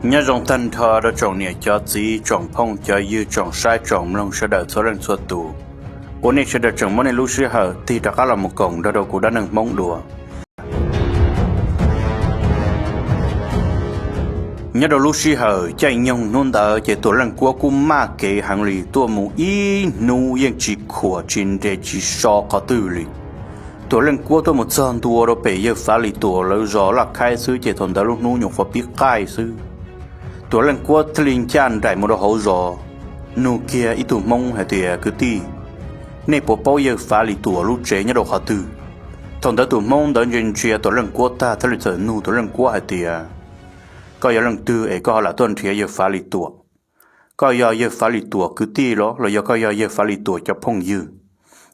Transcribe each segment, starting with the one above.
Nyob zoo tag nrho rau tsoom niam cov txiv, tsoom phooj cov ywg, tsoom saib tsoom mloog sawv daws txhua leej txhua tus. Ua nej sawv daws tseem muab nej lub sij hawm tig rov qab los mus koom nrog rau kuv dab neeg Hmoob dua. Nyob rau lub sij hawm caij nyoog hnub ntawd ces Tuam Leej Kuab kuj maj kev heev li, tuaj mus ib hnub yeej tsis khuam tsis nres tsis so qhov twg li. Tuam Leej Kuab tuaj mus txog ntua rau pem yawg Fav Lis Tuam lawv zos Laj Khaib xwb ces thaum ntawd lub hnub nyuam qhuav pib qaij xwb. Tuam Leej Kuab thiaj li ncaj nraim mus rau hauv zos, nug kiag ib tug Hmoob hais tias, Kwv tij, nej puas paub yawg Fav Lis Tuam lub tsev nyob rau qhov twg? Thaum ntawd tus Hmoob ntawd ntsia ntsia Tuam Leej Kuab tag thiaj li txawm nug Tuam Leej Kuab hais tias, Koj yog leej twg es koj ho lam tuaj nrhiav yawg Fav Lis Tuam? Koj yog yawg Fav Lis Tuam kwv tij los los yog koj yog yawg Fav Lis Tuam cov phooj ywg?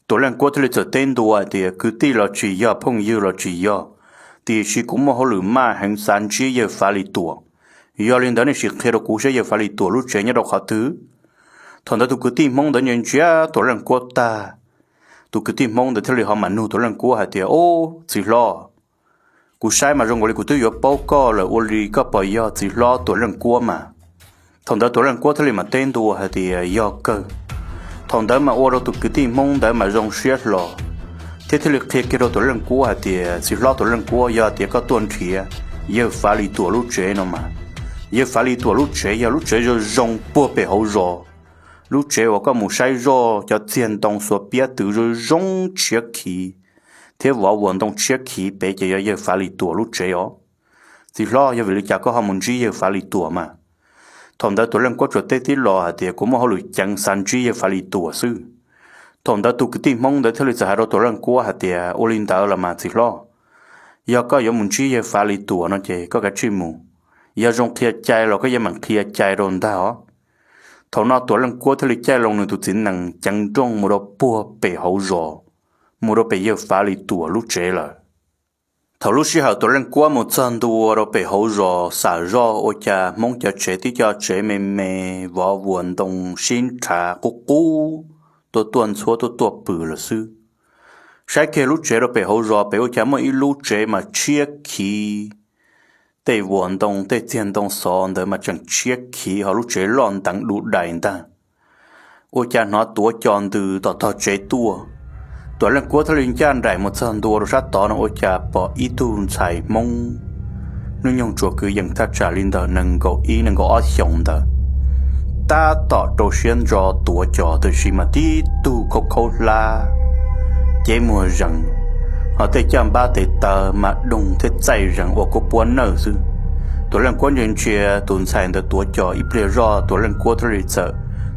Tuam Leej Kuab thiaj li txawm teb ntua hais tias, Kwv tij los tsis yog, phooj ywg los tsis yog, tiam sis kuv muaj hauj lwm maj heev xav ntsib yawg Fav Lis Tuam. Yog li ntawd nej sim qhia rau kuv saib yawg Fav Lis Tuam lub tsev nyob rau qhov twg? Thaum ntawd tus kwv tij Hmoob ntawd ntsia ntsia Tuam Leej Kuab tag, tus kwv tij Hmoob ntawd thiaj li ho mam nug Tuam Leej Kuab hais tias, Ob, txiv hlob, kuv saib mas zoo nkaus li kuv twb yuav paub koj lawm, ua li koj puas yog txiv hlob Tuam Leej Kuab mas? Thaum ntawd Tuam Leej Kuab thiaj li mam teb ntua hais tias, Yog kawg. Thaum ntawd mas ua rau tus kwv tij Hmoob ntawd mas zoo siab hlo, thiab thiaj li qhia kiag rau Tuam Leej Kuab hais tias, Txiv hlob Tuam Leej Kuab, yog tias koj tuaj nrhiav yawg Fav Lis Tuam lub tsev no mas, yawg Fav Lis Tuam lub tsev yog lub tsev zoo zoo puag pem hauv zos. Lub tsev uas koj mus saib zoj cov txiag ntoo xuas piab twv zoo zoo tshiab khiv, thiab vov vuas ntoo tshiab khiv pem ces yog yawg Fav Lis Tuam lub tsev os. Txiv hlob, yog vim li cas koj ho mus ntsib yawg Fav Lis Tuam mas? Thaum ntawd Tuam Leej Kuab tsuas teb tib lo hais tias, Kuv muaj hauj lwm ceev xav ntsib yawg Fav Lis Tuam xwb. Thaum ntawd tus kwv tij Hmoob ntawd thiaj li txawm hais rau Tuam Leej Kuab hais tias, Ua li ntawd los mas txiv hlob, yog koj yuav mus ntsib yawg Fav Lis Tuam no ces koj kav tsij mus. Yog zoo qhia cai los koj yuav mam qhia cai rau ntag os. Thaum no Tuam Leej Kuab thiaj li caij loo nws tus txiv nees ceev nrooj mus rau puag pem hauv zos, mus rau pem yawg Fav Lis Tuam lub tsev lawm. Thaum lub sij hawm Tuam Leej Kuab mus txog ntua rau pem hauv zos xam zoj ua cas Hmoob cov tsev tib co tsev me me, vov vuas ntoo sib nrhav qub qub, tuaj tuaj ntxhuab tuaj tuaj pw lawm xwb. Saib kiag lub tsev rau pem hauv zos pem ua cas muaj ib lub tsev mas tshiab khiv, tej vuas ntoo tej txiag ntoo xov ntawd mas tseem tshiab khiv, ho lub tsev loj nteev du dais ntag. Ua cas hnov tuav cos ntws tom tog tsev tuaj. Tuam Leej Kuab thiaj li ncaj nraim mus txog ntua rau sab tod no ua cas pom ib tug ntxhais Hmoob hnub nyoog tsuas kwv yees thaj tsam li ntawm nees nkaum ib nees nkaum ob xyoos ntawd, tab tom rau siab ntso tuav cos, tab sis mas tib tug khaub khaub hlab, cev muag zees, ho tej caj npab tes taw mas doog thiab txaij zees ua kuab puab nawj xwb. Tuam Leej Kuab ntsia ntsia tus ntxhais ntawd tuav cos ib pliag zoj, Tuam Leej Kuab thiaj li txawm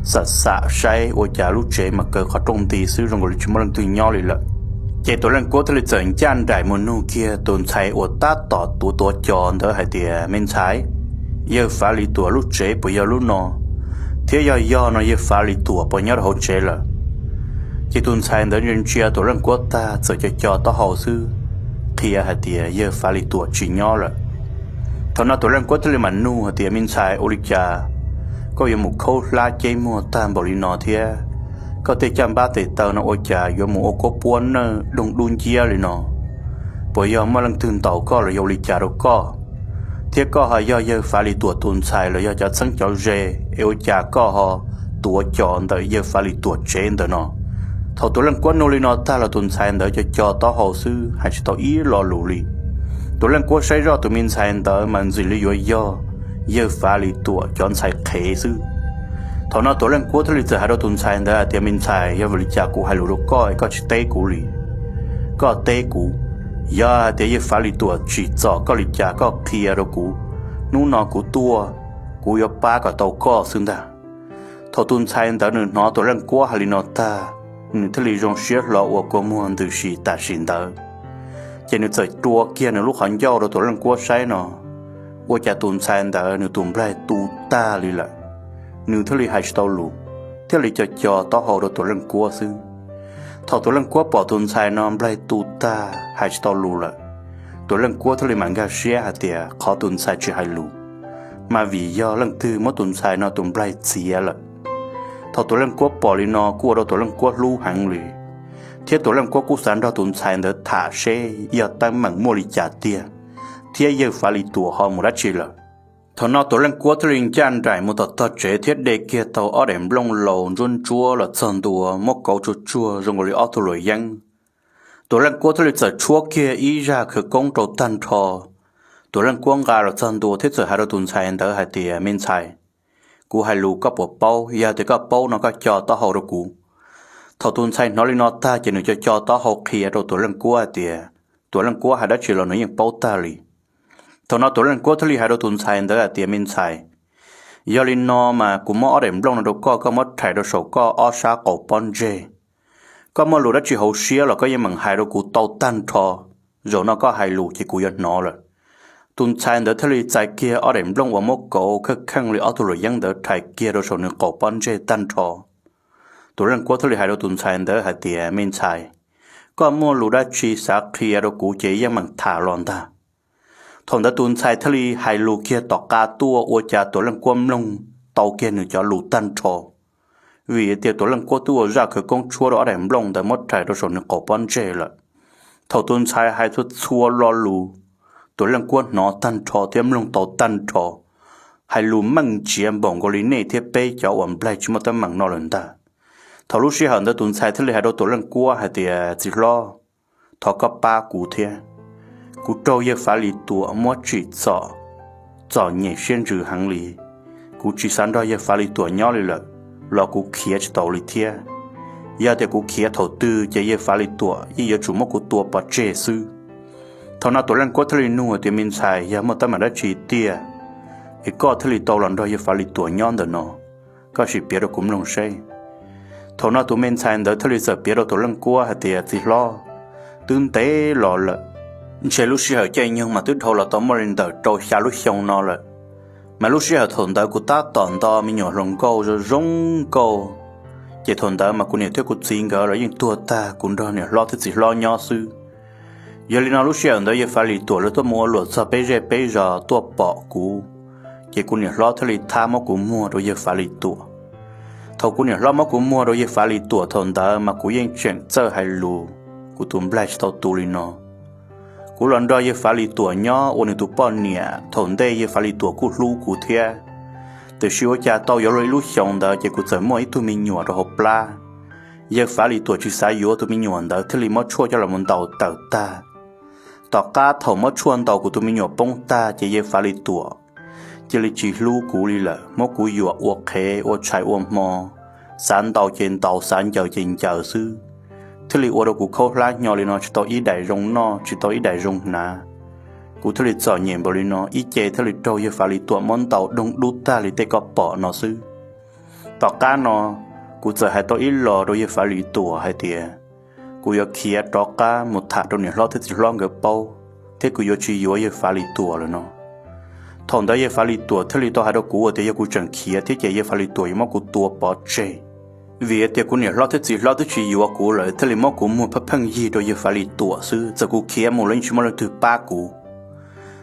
xam xam saib ua cas lub tsev mas kaw qhov rooj nti xwb, zoo nkaus li tsis muaj leej twg nyob li lawm. Ces Tuam Leej Kuab thiaj li txawm ncaj nraim mus nug kiag tus ntxhais uas tab tom tuav tuav cos ntawd hais tias, Me ntxhais, yawg Fav Lis Tuam lub tsev puas yog lub no? Thiab yog yog no yawg Fav Lis Tuam puas nyob rau hauv tsev lawm? Ces tus ntxhais ntawd ntsia ntsia Tuam Leej Kuab tag txawm co co taub hau xwb, qhia hais tias, Yawg Fav Lis Tuam tsis nyob lawm. Thaum no Tuam Leej Kuab thiaj li mam nug hais tias, Me ntxhais, ua li cas koj yuav mus khaub hlab cev muag tag npaum li no thiab? Koj tej caj npab tes taw no ua cas yuav mus ua kuab puab nawj doog dub nciab li no? Puas yog muaj leej twg ntaus koj los yog ua li cas rau koj? Thiab koj ho yog Yawg Fav Lis Tuam tus ntxhais los yog cov txheeb cov ze, es ua cas koj ho tuav cos ntawm Yawg Fav Lis Tuam tsev ntawm no? Thaum Tuam Leej Kuab nug li no tag los tus ntxhais ntawd co co taub hau xwb, hais tsis tau ib lo lus li. Tuam Leej Kuab saib zoj tus me ntxhais ntawd mas ntxim li yuav yog Yawg Fav Lis Tuam cov ntxhais qhev xwb. Thaum no Tuam Leej Kuab thiaj li txawm hais rau tus ntxhais ntawd hais tias, Me ntxhais, yog vim li cas kuv hais lus rau koj es koj tsis teb kuv li? Koj teb kuv, yog hais tias Yawg Fav Lis Tuam tsim txom koj li cas koj qhia rau kuv, hnub no kuv tuaj, kuv yuav pab kom tau koj xwb ntag. Thaum tus ntxhais ntawd nws hnov Tuam Leej Kuab hais li no tag, nws thiaj li zoo siab hlo ua kua muag ntws si tam sim ntawd. Ces nws txawm rua kiag nws lub qhov ncauj rau Tuam Leej Kuab saib no, ua cas tus ntxhais ntawd nws tus nplaig tu tag li lawm. Nws thiaj li hais tsis tau lus, thiaj li co co taub hau rau Tuam Leej Kuab xwb. Thaum Tuam Leej Kuab pom tus ntxhais no nplaig tu tag hais tsis tau lus lawm, Tuam Leej Kuab thiaj li mam nkag siab hais tias qhov tus ntxhais tsis hais lus, mas vim yog leej twg muab tus ntxhais no tus nplaig txiav lawm. Thaum Tuam Leej Kuab pom li no kuj ua rau Tuam Leej Kuab hlub heev li, thiab Tuam Leej Kuab kuj xav nrog tus ntxhais ntawd tham seb yog teeb meem muaj li cas tiag, thiab Yawg Fav Lis Tuam ho mus dab tsi lawm. Thaum no Tuam Leej Kuab thiaj li ncaj nraim mus tom tog tsev thiab de kiag tau ob daim nplooj laus ntsuab ntsuab los txog ntua muab kauv tsuag tsuag zoo nkaus li ob tug luam yeeb. Tuam Leej Kuab thiaj li txawm tshuab kiag ib zaj khawv koob rau tag nrho. Tuam Leej Kuab nqa los txog ntua thiab txawm hais rau tus ntxhais ntawd hais tias, Me ntxhais, kuv hais lus koj puas paub? Yog tias koj paub no koj co taub hau rau kuv. Thaum tus ntxhais hnov li no tag ces nws co co taub hau qhia rau Tuam Leej Kuab hais tias, Tuam Leej Kuab hais dab tsi los nws yeej paub tag li. Thaum no Tuam Leej Kuab thiaj li hais rau tus ntxhais ntawd hais tias, Me ntxhais, yog li no mas kuv muab ob daim nplooj no rau koj, koj muab rhais rau saum koj ob sab qaum pob ntseg. Koj muaj lus dab tsi hauv siab los koj yeej meem hais rau kuv tau tag nrho. Zaum no koj hais lus ces kuv yuav hnov lawm. Tus ntxhais ntawd thiaj li txais kiag ob daim nplooj uas muab kauv kheej kheej li ob tug luam yeeb ntawd rhais kiag rau saum nws qaum pob ntseg tag nrho. Tuam Leej Kuab thiaj li hais rau tus ntxhais ntawd hais tias, Me ntxhais, koj muaj lus dab tsi xav qhia rau kuv ces yeej meem tham los ntag. Thaum ntawd tus ntxhais thiaj li hais lus kiag tom qab tuaj ua cas Tuam Leej Kuab mloog tau kiag nws cov lus tag nrho, vim tias Tuam Leej Kuab twb ua zaj khawv koob tshuab rau ob daim nplooj ntawd muab rhais rau saum nws qaum pob ntseg lawm. Thaum tus ntxhais hais txhua txhua lo lus, Tuam Leej Kuab hnov tag nrho thiab mloog tau tag nrho, hais lus meej tsiav npaum nkaus li nej thiab peb cov uas nplaig tsis muaj teeb meem no lawm ntag. Thaum lub sij hawm ntawd tus ntxhais thiaj li hais rau Tuam Leej Kuab hais tias, Txiv hlob, thov koj pab kuv thiab. Kuv raug yawg Fav Lis Tuam muab tsim txom txom nyem siab ntsws heev li. Kuv tsis xav nrog yawg Fav Lis Tuam nyob li lawm, los kuv khiav tsis tau li thiab. Yog tias kuv khiav thaum twg ces yawg Fav Lis Tuam yeej yuav tsum muab kuv tua pov tseg xwb. Thaum no Tuam Leej Kuab thiaj li nug tias, Me ntxhais, yog muaj teeb meem dab tsi tiag es koj thiaj li tau los nrog yawg Fav Lis Tuam nyob ntawm no? Koj sim piav rau kuv mloog seb. Thaum no tus me ntxhais ntawd thiaj li txawm piav rau Tuam Leej Kuab hais tias, Txiv hlob, twb ntev los lawm, ntshe lub sij hawm caij nyoog mas twb dhau los tau muaj li ntawm rau xya lub xyoo no lawm. Mas lub sij hawm thaum ntawd kuv tab tom nto me nyuam hluas nkauj zoo zoo nkauj, ces thaum ntawd mas kuv niam thiab kuv txiv nkawd los yeej tuag tag, kuv nrog niam hlob thiab txiv hlob nyob xwb. Yog li no lub sij hawm ntawd yawg Fav Lis Tuam lawv tuaj mus ua luam txog peb zej peb zos tuaj pom kuv, ces kuv niam hlob thiaj li thab muab kuv muag rau yawg Fav Lis Tuam. Thaum kuv niam hlob muab kuv muag rau yawg Fav Lis Tuam thaum ntawd mas kuv yeej tseem txawj hais lus, kuv tus nplaig tsis tau tu li no. Kuv los nrog yawg Fav Lis Tuam nyob ua nws tus poj niam, thaum ntej yawg Fav Lis Tuam kuj hlub kuv thiab. Tiam sis ua cas tau yuav luag ib lub xyoos ntawd ces kuv txawm muaj ib tug me nyuam rau hauv plab. Yawg Fav Lis Tuam tsis xav yuav tus me nyuam ntawd thiaj li muab tshuaj coj los mus ntaus tawm tag. Tom qab thaum muab tshuaj ntaus kuv tus me nyuam poob tag ces yawg Fav Lis Tuam cia li tsis hlub kuv li lawm, muab kuv yuam ua qhev ua tshais ua hmo, xav ntaus ces ntaus, xav ncaws ces ncaws xwb. Thiaj li ua rau kuv khaub hlab hnyo li no tsis tau ib daim zoo noj tsis tau ib daim zoo hnav. Kuv thiaj li txom nyem npaum li no, ib ce thiaj li raug yawg Fav Lis Tuam muab ntaus doog dub tag li tej koj pom no xwb. Tom qab no, kuv txawm hais tau ib los rau yawg Fav Lis Tuam hais tias, kuv yuav khiav rov qab mus tham rau niam hlob thiab txiv hlob nkawd paub, thiab kuv yuav tsis yuav yawg Fav Lis Tuam lawm no. Thaum ntawd yawg Fav Lis Tuam thiaj li tau hais rau kuv tias yog kuv tseem khiav thiab ces yawg Fav Lis Tuam yuav muab kuv tua pov tseg, vim tias kuv niam hlob thiab txiv hlob twb tsis yuav kuv lawm thiaj li muab kuv muag pheej pheej yig rau yawg Fav Lis Tuam xwb, txawm kuv khiav mus los yeej tsis muaj leej twg pab kuv.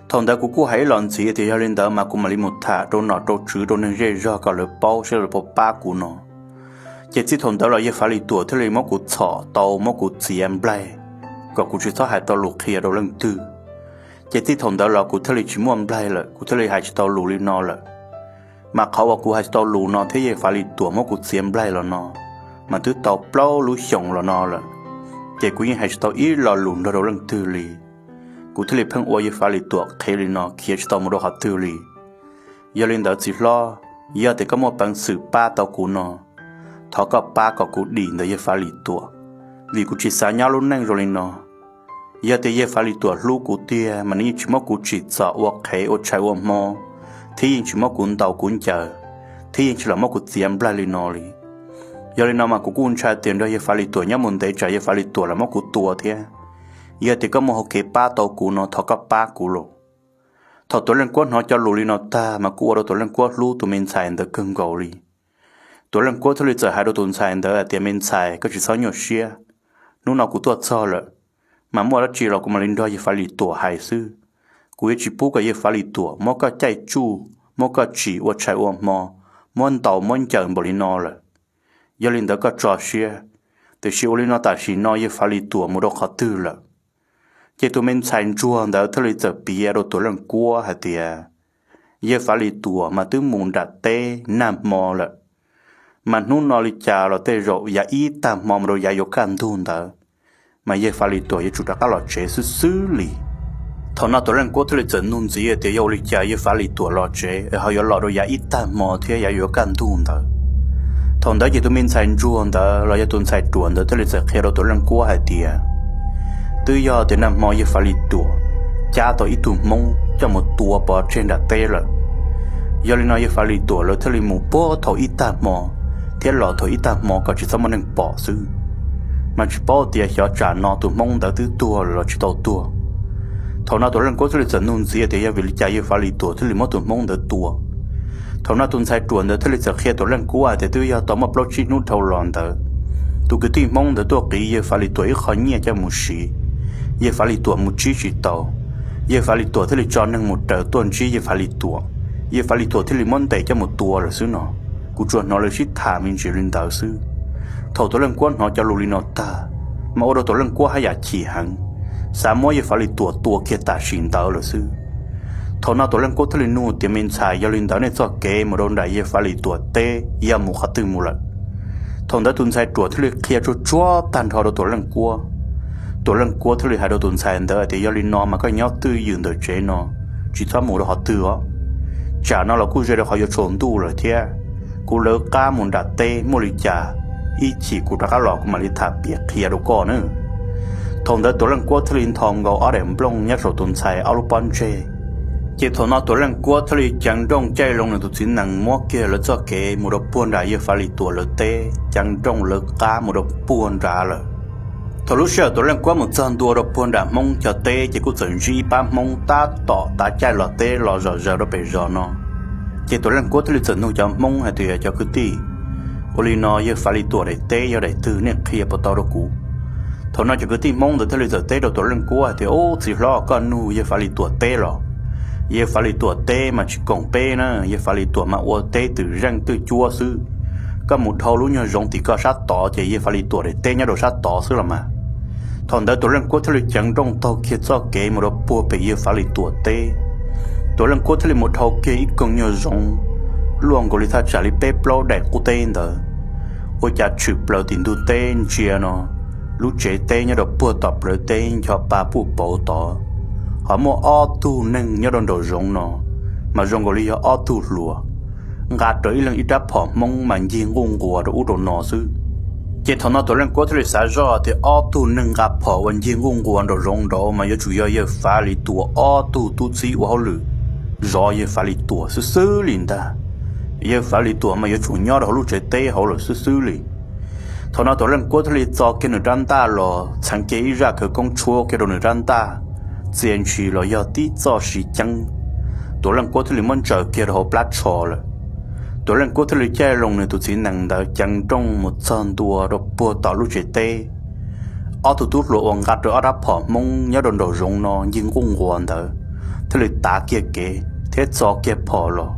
Thaum ntawd kuv kuj hais ib los ntxiv tias yog li ntawd mas kuv mam li mus tham rau nom rau tswv rau neeg zej zog kom lawv paub saib lawv puas pab kuv no. Ces txij thaum ntawd los yawg Fav Lis Tuam thiaj li muab kuv txhom tau muab kuv txiav nplaig, kom kuv tsis txhob hais tau lus qhia rau leej twg. Ces txij thaum ntawd los kuv thiaj li tsis muaj nplaig lawm, kuv thiaj li hais tsis tau lus li no lawm. Mas qhov uas kuv hais tsis tau lus no thiab yawg Fav Lis Tuam muab kuv txiav nplaig los no, mas twb tau plaub lub xyoos los no lawm, ces kuv yeej hais tsis tau ib lo lus nrog rau leej twg li. Kuv thiaj li pheej ua yawg Fav Lis Tuam qhev li no khiav tsis tau mus rau qhov twg li. Yog li ntawd txiv hlob, yog tias koj muaj peev xwm pab tau kuv no, thov koj pab kom kuv dim ntawm yawg Fav Lis Tuam, vim kuv tsis xav nyob lub neej zoo li no. Yog tias yawg Fav Lis Tuam hlub kuv tiag mas nws yeej tsis muab kuv tsim txom ua qhev ua tshais ua hmo, thiab yeej tsis muab kuv ntaus kuv ncaws, thiab yeej tsis los muab kuv txiav nplaig li no li. Yog li no mas kuv kuj ntshai tias nrog yawg Fav Lis Tuam nyob mus ntev tsam yawg Fav Lis Tuam los muab kuv tua thiab. Yog tias koj muaj hau kev pab tau kuv no thov koj pab kuv los. Thaum Tuam Leej Kuab hnov cov lus li no tag mas kuj ua rau Tuam Leej Kuab hlub tus me ntxhais ntawd kawg nkaus li. Tuam Leej Kuab thiaj li txawm hais rau tus ntxhais ntawd hais tias, Me ntxhais, koj tsis txhob nyuaj siab. Hnub no kuv tuaj txog lawm, mas muaj dab tsi los kuv mam li nrog yawg Fav Lis Tuam hais xwb. Kuv yuav tsis pub kom yawg Fav Lis Tuam muab koj caij tsuj, muab koj tsim ua tshais ua hmo, muab ntaus muab ncaws npaum li no lawm. Yog li ntawd koj tso siab, tiam sis ua li no tam sim no yawg Fav Lis Tuam mus rau qhov twg lawm? Ces tus me ntxhais ntsuag ntawd thiaj li txawm piav rau Tuam Leej Kuab hais tias, Yawg Fav Lis Tuam mas twb mus nram teb nag hmo lawm, mas hnub no li cas los tej zaum yav ib tag hmo mus rau yav yuav kaj ntug ntawd, mas yawg Fav Lis Tuam yuav tsum rov qab los tsev xwb xwb li. Thaum no Tuam Leej Kuab thiaj li txawm nug ntxiv tias yog ua li cas yawg Fav Lis Tuam los tsev ho yuav los rau yav ib tag hmo thiab yav yuav kaj ntug ntawd. Thaum ntawd ces tus me ntxhais ntsuag ntawd los yog tus ntxhais ruam ntawd thiaj li txawm qhia rau Tuam Leej Kuab hais tias twb yog tias nag hmo yawg Fav Lis Tuam cab tau ib tug Hmoob coj mus tua pov tseg nram teb lawm. Yog li no yawg Fav Lis Tuam lawv thiaj li mus puag thaum ib tag hmo thiab los thaum ib tag hmo kom tsis txhob muaj neeg pom xwb, mas tsis paub tias xyov tsam no tus Hmoob ntawd twb tuag los tsis tau tuag. Thaum no Tuam Leej Kuab thiaj li txawm nug ntxiv tias yog vim li cas yawg Fav Lis Tuam thiaj li muab tus Hmoob ntawd tua. Thaum no tus ntxhais ruam ntawd thiaj li txawm qhia Tuam Leej Kuab hais tias twb yog tau muaj plaub tsib hnub dhau los ntawd, tus kwv tij Hmoob ntawd tuaj qiv yawg Fav Lis Tuam ib qho nyiaj coj mus siv, yawg Fav Lis Tuam mus tsib tsis tau. Yawg Fav Lis Tuam thiaj li tso neeg mus raws tuaj ntsib yawg Fav Lis Tuam, yawg Fav Lis Tuam thiaj li muab ntes coj mus tua lawm xwb no. Kuv tsuas hnov lawv sib tham me ntsis li ntawd xwb. Thaum Tuam Leej Kuab hnov cov lus li no tag, mas ua rau Tuam Leej Kuab haj yam chim heev, xav muab yawg Fav Lis Tuam tua kiag tam sim ntawd lawm xwb. Thaum no Tuam Leej Kuab thiaj li nug tias me ntxhais, yog li ntawd nej txoj kev mus rau nram yawg Fav Lis Tuam teb yog mus qhov twg mus lawm? Thaum ntawd tus ntxhais ruam thiaj li qhia tsuag tsuag tag nrho rau Tuam Leej Kuab. Tuam Leej Kuab thiaj li hais rau tus ntxhais ntawd tias yog li no mas koj nyob twj ywm ntawm tsev no, tsis txhob mus rau qhov twg os. Tsam no los kuj ze rau qhov yuav tsaus ntuj lawm thiab, kuv lawv qab mus nram teb, muaj li cas ib chim kuv rov qab los kuv mam li tham piav qhia rau koj na. Thaum ntawd Tuam Leej Kuab thiaj li ntho nkaus ob daim nplooj nyob saum tus ntxhais ob lub pob ntseg. Ces thaum no Tuam Leej Kuab thiaj li ceev nrooj caij loo nws tus txiv nees muab kiag lawv txoj kev mus rau puag nram yawg Fav Lis Tuam lawv teb, ceev nrooj lawv qab mus rau puag nrad lawm. Thaum lub sij hawm Tuam Leej Kuab mus txog ntua rau puag nram Hmoob cov teb ces kuj txawm ntsib ib pab Hmoob tab tom tav caij los teb los zom zaws rau pem zos no. Ces Tuam Leej Kuab thiaj li txawm nug cov Hmoob hais tias cov kwv tij, ua li no yawg Fav Lis Tuam daim teb yog daim twg, nej qhia puas tau rau kuv? Thaum no cov kwv tij Hmoob ntawd thiaj li txawm teb rau Tuam Leej Kuab hais tias ub, txiv hlob, koj nug yawg Fav Lis Tuam teb los? Yawg Fav Lis Tuam teb mas tsis koom peb na, yawg Fav Lis Tuam mas ua teb twm zeej twj cuab xwb. Koj mus dhau lub nyuag zoov tim koj sab tod ces yawg Fav Lis Tuam daim teb nyob rau sab tod xwb los mas. Thaum ntawd Tuam Leej Kuab thiaj li ceev nrooj taug kiag txoj kev mus rau puag pem yawg Fav Lis Tuam teb. Tuam Leej Kuab thiaj li mus dhau kiag ib koog nyuag zoov, luaj nkaus li thaj tsam li peb plaub daim qub teb ntawd, ua cas tshwm plaws tim ntug teb ntsia no, lub tsev teb nyob rau puag tom plawv teb ncho pa puj pauv tod, ho muaj ob tug neeg nyob rau nraum zoov no, mas zoo nkaus li yog ob tug hluas, nqa rawv ib leeg ib rab phom Hmoob mas ncig nquj nquas rau ub rau no xwb. Ces thaum no Tuam Leej Kuab thiaj li xav zoj tias ob tug neeg nqa phom uas ncig nquj nquas nraum zoov nraud mas yuav tsum yog yawg Fav Lis Tuam ob tug tub txib ua hauj lwm zov yawg Fav Lis Tuam xwb xwb li ntag. Yawg Fav Lis Tuam mas yuav tsum nyob rau hauv lub tsev teb hauv lawm xwb xwb li. Thaum no Tuam Leej Kuab thiaj li txo kiag nws rab ntaj los txheev kiag ib zaj khawv koob tshuab kiag rau nws rab ntaj, txia ntshis los yog tib txoj siv ceeb. Tuam Leej Kuab thiaj li muab ntsaws kiag rau hauv plab tsho lawm. Tuam Leej Kuab thiaj li caij loo nws tus txiv nees ntawd ceev nrooj mus txog ntua rau puag tom lub tsev teb. Ob tug tub hluas uas nqa rawv ob rab phom Hmoob nyob rau nraum zoov no ncig nquj nquas ntawd thiaj li tav kiag kev thiab txo kiag phom los,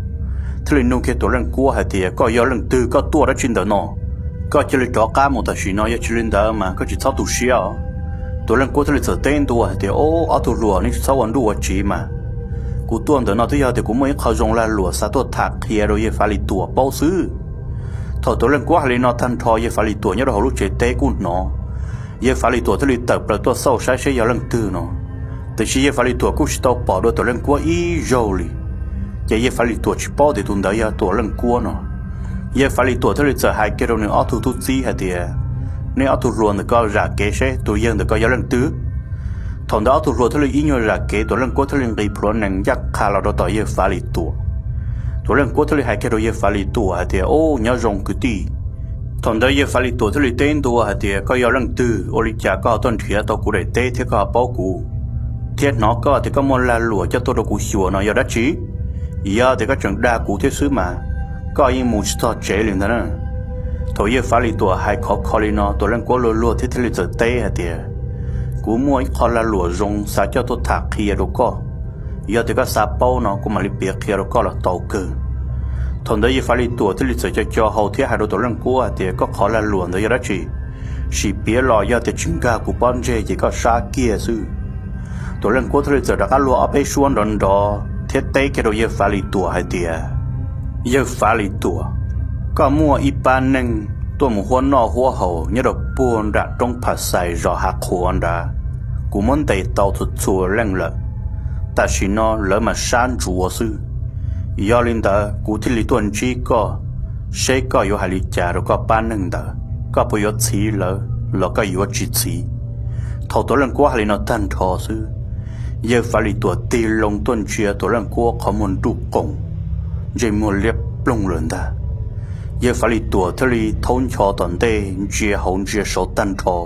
thiaj li nug kiag Tuam Leej Kuab hais tias koj yog leej twg, koj tuaj dab tsi ntawm no? Koj cia li rov qab mus tam sim no, yog tsis li ntawd mas koj tsis txhob tu siab os. Tuam Leej Kuab thiaj li txawm teb ntua hais tias o, ob tug hluas, neb tsis txhob ua nruj ua tsiv mas. Kuv tuaj ntawm no twb yog tias kuv muaj ib qho zoo lag luam xav tuaj tham qhia rau yawg Fav Lis Tuam paub xwb. Thaum Tuam Leej Kuab hais li no tag nrho yawg Fav Lis Tuam nyob rau hauv lub tsev teb kuj hnov. Yawg Fav Lis Tuam thiaj li tawm plaws tuaj xauj saib seb yog leej twg no. Tiam sis yawg Fav Lis Tuam kuj tsis tau pom dua Tuam Leej Kuab ib zaug li. Ces yawg Fav Lis Tuam tsis paub tias tus ntawd yog Tuam Leej Kuab no. Yawg Fav Lis Tuam thiaj li txawm hais kiag rau nws ob tug tub txib hais tias neb ob tug hluas ntawm ko zam kev seb tus yawg ntawm ko yog leej twg. Thaum ntawd ob tug hluas thiaj li ib nyuag zam kev, Tuam Leej Kuab thiaj li nqis plhuav nees ncaj qha los rau tom yawg Fav Lis Tuam. Tuam Leej Kuab thiaj li hais kiag rau yawg Fav Lis Tuam hais tias o, nyob zoo kwv tij. Thaum ntawd yawg Fav Lis Tuam thiaj li teb ntua hais tias koj yog leej twg, ua li cas koj ho tuaj nrhiav tau kuv daim teb thiab koj ho paub kuv, thiab hnov koj tias koj muaj lag luam coj tuaj rau kuv xyuas no yog dab tsi? Yog tias koj tseem dag kuv thiab xwb mas koj yeej mus tsis txog tsev li ntag na. Thaum yawg Fav Lis Tuam hais khov kho li no Tuam Leej Kuab luag luag thiab thiaj li txawm teb hais tias kuv muaj ib qho lag luam zoo xav coj tuaj tham qhia rau koj. Yog tias koj xav paub no kuv mam li piav qhia rau koj los tau kawg. Thaum ntawd yawg Fav Lis Tuam thiaj li txawm co co hau thiab hais rau Tuam Leej Kuab hais tias koj qhov lag luam ntawd yog dab tsi? Sim piav los, yog tias tsis nkag kuv pob ntseg ces koj sab kiag xwb. Tuam Leej Kuab thiaj li txawm rov qab luag ob peb suab nrov nrov thiab teb kiag rau yawg Fav Lis Tuam hais tias, Yawg Fav Lis Tuam, koj muaj ib pab neeg tuaj mus huab noj huab haus nyob rau puag nram roob Phas Xais zos Hav Qhuav nrad, kuv muab ntes tau txhua txhua leej lawm. Tam sim no lawv mas sab ntsuav xwb. Yog li ntawd kuv thiaj li tuaj ntsib koj, seb koj yuav hais li cas rau koj pab neeg ntawd, koj puas yuav txhiv lawv los koj yuav tsis txhiv. Thaum Tuam Leej Kuab hais li no tag nrho xwb, yawg Fav Lis Tuam tig loo tuaj ntsia Tuam Leej Kuab qhov muag nruj qoom, ntsej muag liab ploog lawm ntag. Yawg Fav Lis Tuam thiaj li thaub ncho tom ntej ntsia hauv ntsia saud tag nrho.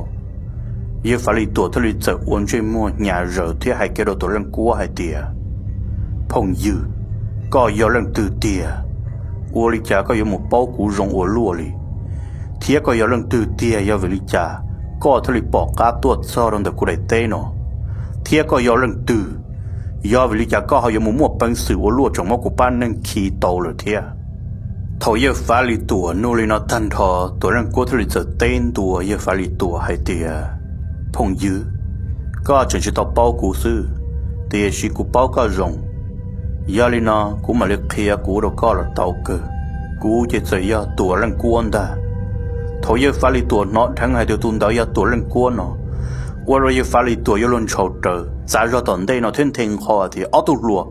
Yawg Fav Lis Tuam thiaj li txawm ua ntsej muag hnyav zawm thiab hais kiag rau Tuam Leej Kuab hais tias, Phooj ywg, koj yog leej twg tiag? Ua li cas koj yuav mus paub kuv zoo ua luaj li? Thiab koj yog leej twg tiag, yog vim li cas koj thiaj li pom qab tuaj txog rau ntawm kuv daim teb no? Thiab koj yog leej twg, yog vim li cas koj ho yuav mus muaj peev xwm ua luaj tseem muab kuv pab neeg khi tau lawm thiab? Thaum yawg Fav Lis Tuam nug li no tag nrho, Tuam Leej Kuab thiaj li txawm teb ntua yawg Fav Lis Tuam hais tias, Phooj ywg, koj tseem tsis tau paub kuv xwb, tiam sis kuv paub koj zoo. Yog li no kuv mam li qhia kuv rau koj los tau kawg. Kuv ces txawm yog Tuam Leej Kuab ntag. Thaum yawg Fav Lis Tuam hnov dheev hais tias tus ntawd yog Tuam Leej Kuab no, ua rau yawg Fav Lis Tuam yuav luag ntshaus raws txav zog tom ntej no thiab nthe nqho tias, Ob tug hluas,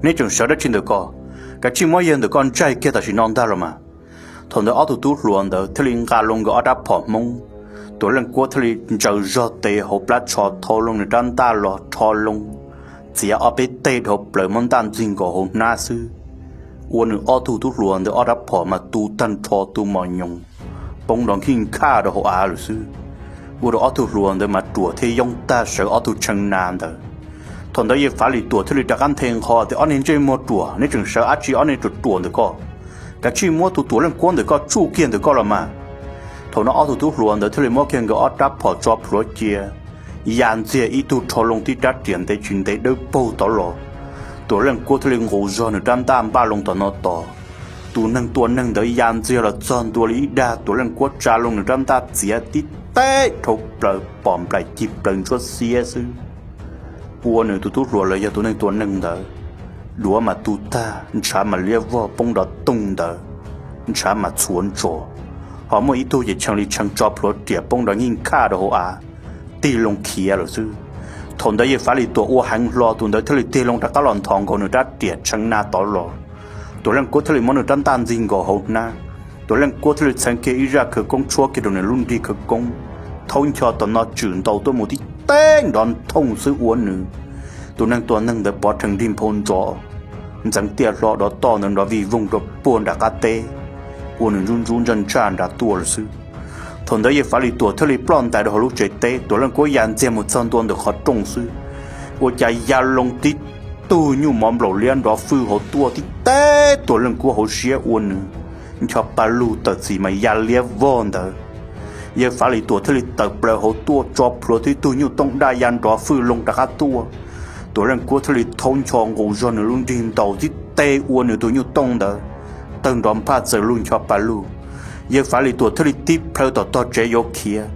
neb tseem sawv dab tsi ntawm ko? Kav tsij muab yawg ntawm ko ntsaig kiag tam sim no ntag los mas. Thaum ntawd ob tug tub hluas ntawd thiaj li nqa loo nkawd ob rab phom Hmoob. Tuam Leej Kuab thiaj li ntsaws zog tes hauv plab tsho thau loo nws rab ntaj los rho loo, txiav ob peb teg dhau plaws muab ntaj ntxig nkaus hauv hnab xwb. Ua nws ob tug tub hluas ntawd ob rab phom mas tu tag nrho tu mos nyoos, poob nrov nkij nkhaj rau hauv av lawm xwb. Ua rau ob tug hluas ntawd mas ruam thiab yoob tag sawv ob tug tshee na ntawd. Thaum ntawd yawg Fav Lis Tuam thiaj li rov qab nthe nqho tias, Ob niag ntsej muag ruam, neb tseem sawv dab tsi ob niag ruam ruam ntawm ko? Kav tsij muab tus Tuam Leej Kuab ntawm ko tsuj kiag ntawm ko los mas. Thaum no ob tug tub hluas ntawd thiaj li muab kiag nkawd ob rab phom tso plhuav cia, ya ntxiag ib tug rho loo tib rab riam ntev tsis ntev dawb paug tod los. Tuam Leej Kuab thiaj li nqus zog nws rab ntaj npaj loo tom no tos. Tus neeg tua neeg ntawd ya ntxiag los txog ntua li ib dag, Tuam Leej Kuab tsa loo nws rab ntaj txiav tib teg dhau plaws pom nplaim cig plaws ntsuab xiab xwb. Ua nws tus tub hluas los yog tus neeg tua neeg ntawd duav mas tu tag, ntshav mas liab vog poob nrov toog ntawd, ntshav mas txhuav ntsos, ho muaj ib tug ces tshee li tshee tso plhuav riam poob nrov nkij nkhaj rau hauv av, tig loo khiav lawm xwb. Thaum ntawd yawg Fav Lis Tuam ua heev hlo, tus ntawd thiaj li tig loo rov qab los nthos nkaus nws rab riam tshee na tod los. Tuam Leej Kuab thiaj li muab nws rab ntaj ntxig nkaus hauv hnab. Tuam Leej Kuab thiaj li txheev kiag ib zaj khawv koob tshuab kiag rau nws lub nrig khawv koob, thaub ncho tom no tswm ntaus tuaj mus tib teg nrov nthooj xwb ua nws tus neeg tua neeg ntawd pov rhees nrig nphau ntsos, ntxeev tiaj hlo dov toj ntawd nrov vij voog rau puag nram qab teb, ua nws ntsub ntsub ntsaj ntsaj nrad tuaj lawm xwb. Thaum ntawd yawg Fav Lis Tuam thiaj li ploj ntais rau hauv lub tsev teb, Tuam Leej Kuab ya ntxiag mus txog ntua ntawm qhov rooj xwb, ua cas ya loo tib tug nyuj mov nplaum liab nrov fwj hauv tuaj tib teg Tuam Leej Kuab hauv siab ua nws ncho pa lug tawm txim mas ya liab vog ntawd. Yawg Fav Lis Tuam thiaj li tawm plaws hauv tuaj tso plhuav tib tug nyuj tooj daj ya nrov fwj loo rov qab tuaj. Tuam Leej Kuab thiaj li thaub ncho nqus zog nws lub nrig ntaus tib teg ua nws tus nyuj tooj ntawd tawg nrov nphaj txawm lug ncho pa lug. Yawg Fav Lis Tuam thiaj li tib plhaw tom tog tsev yuav khiav.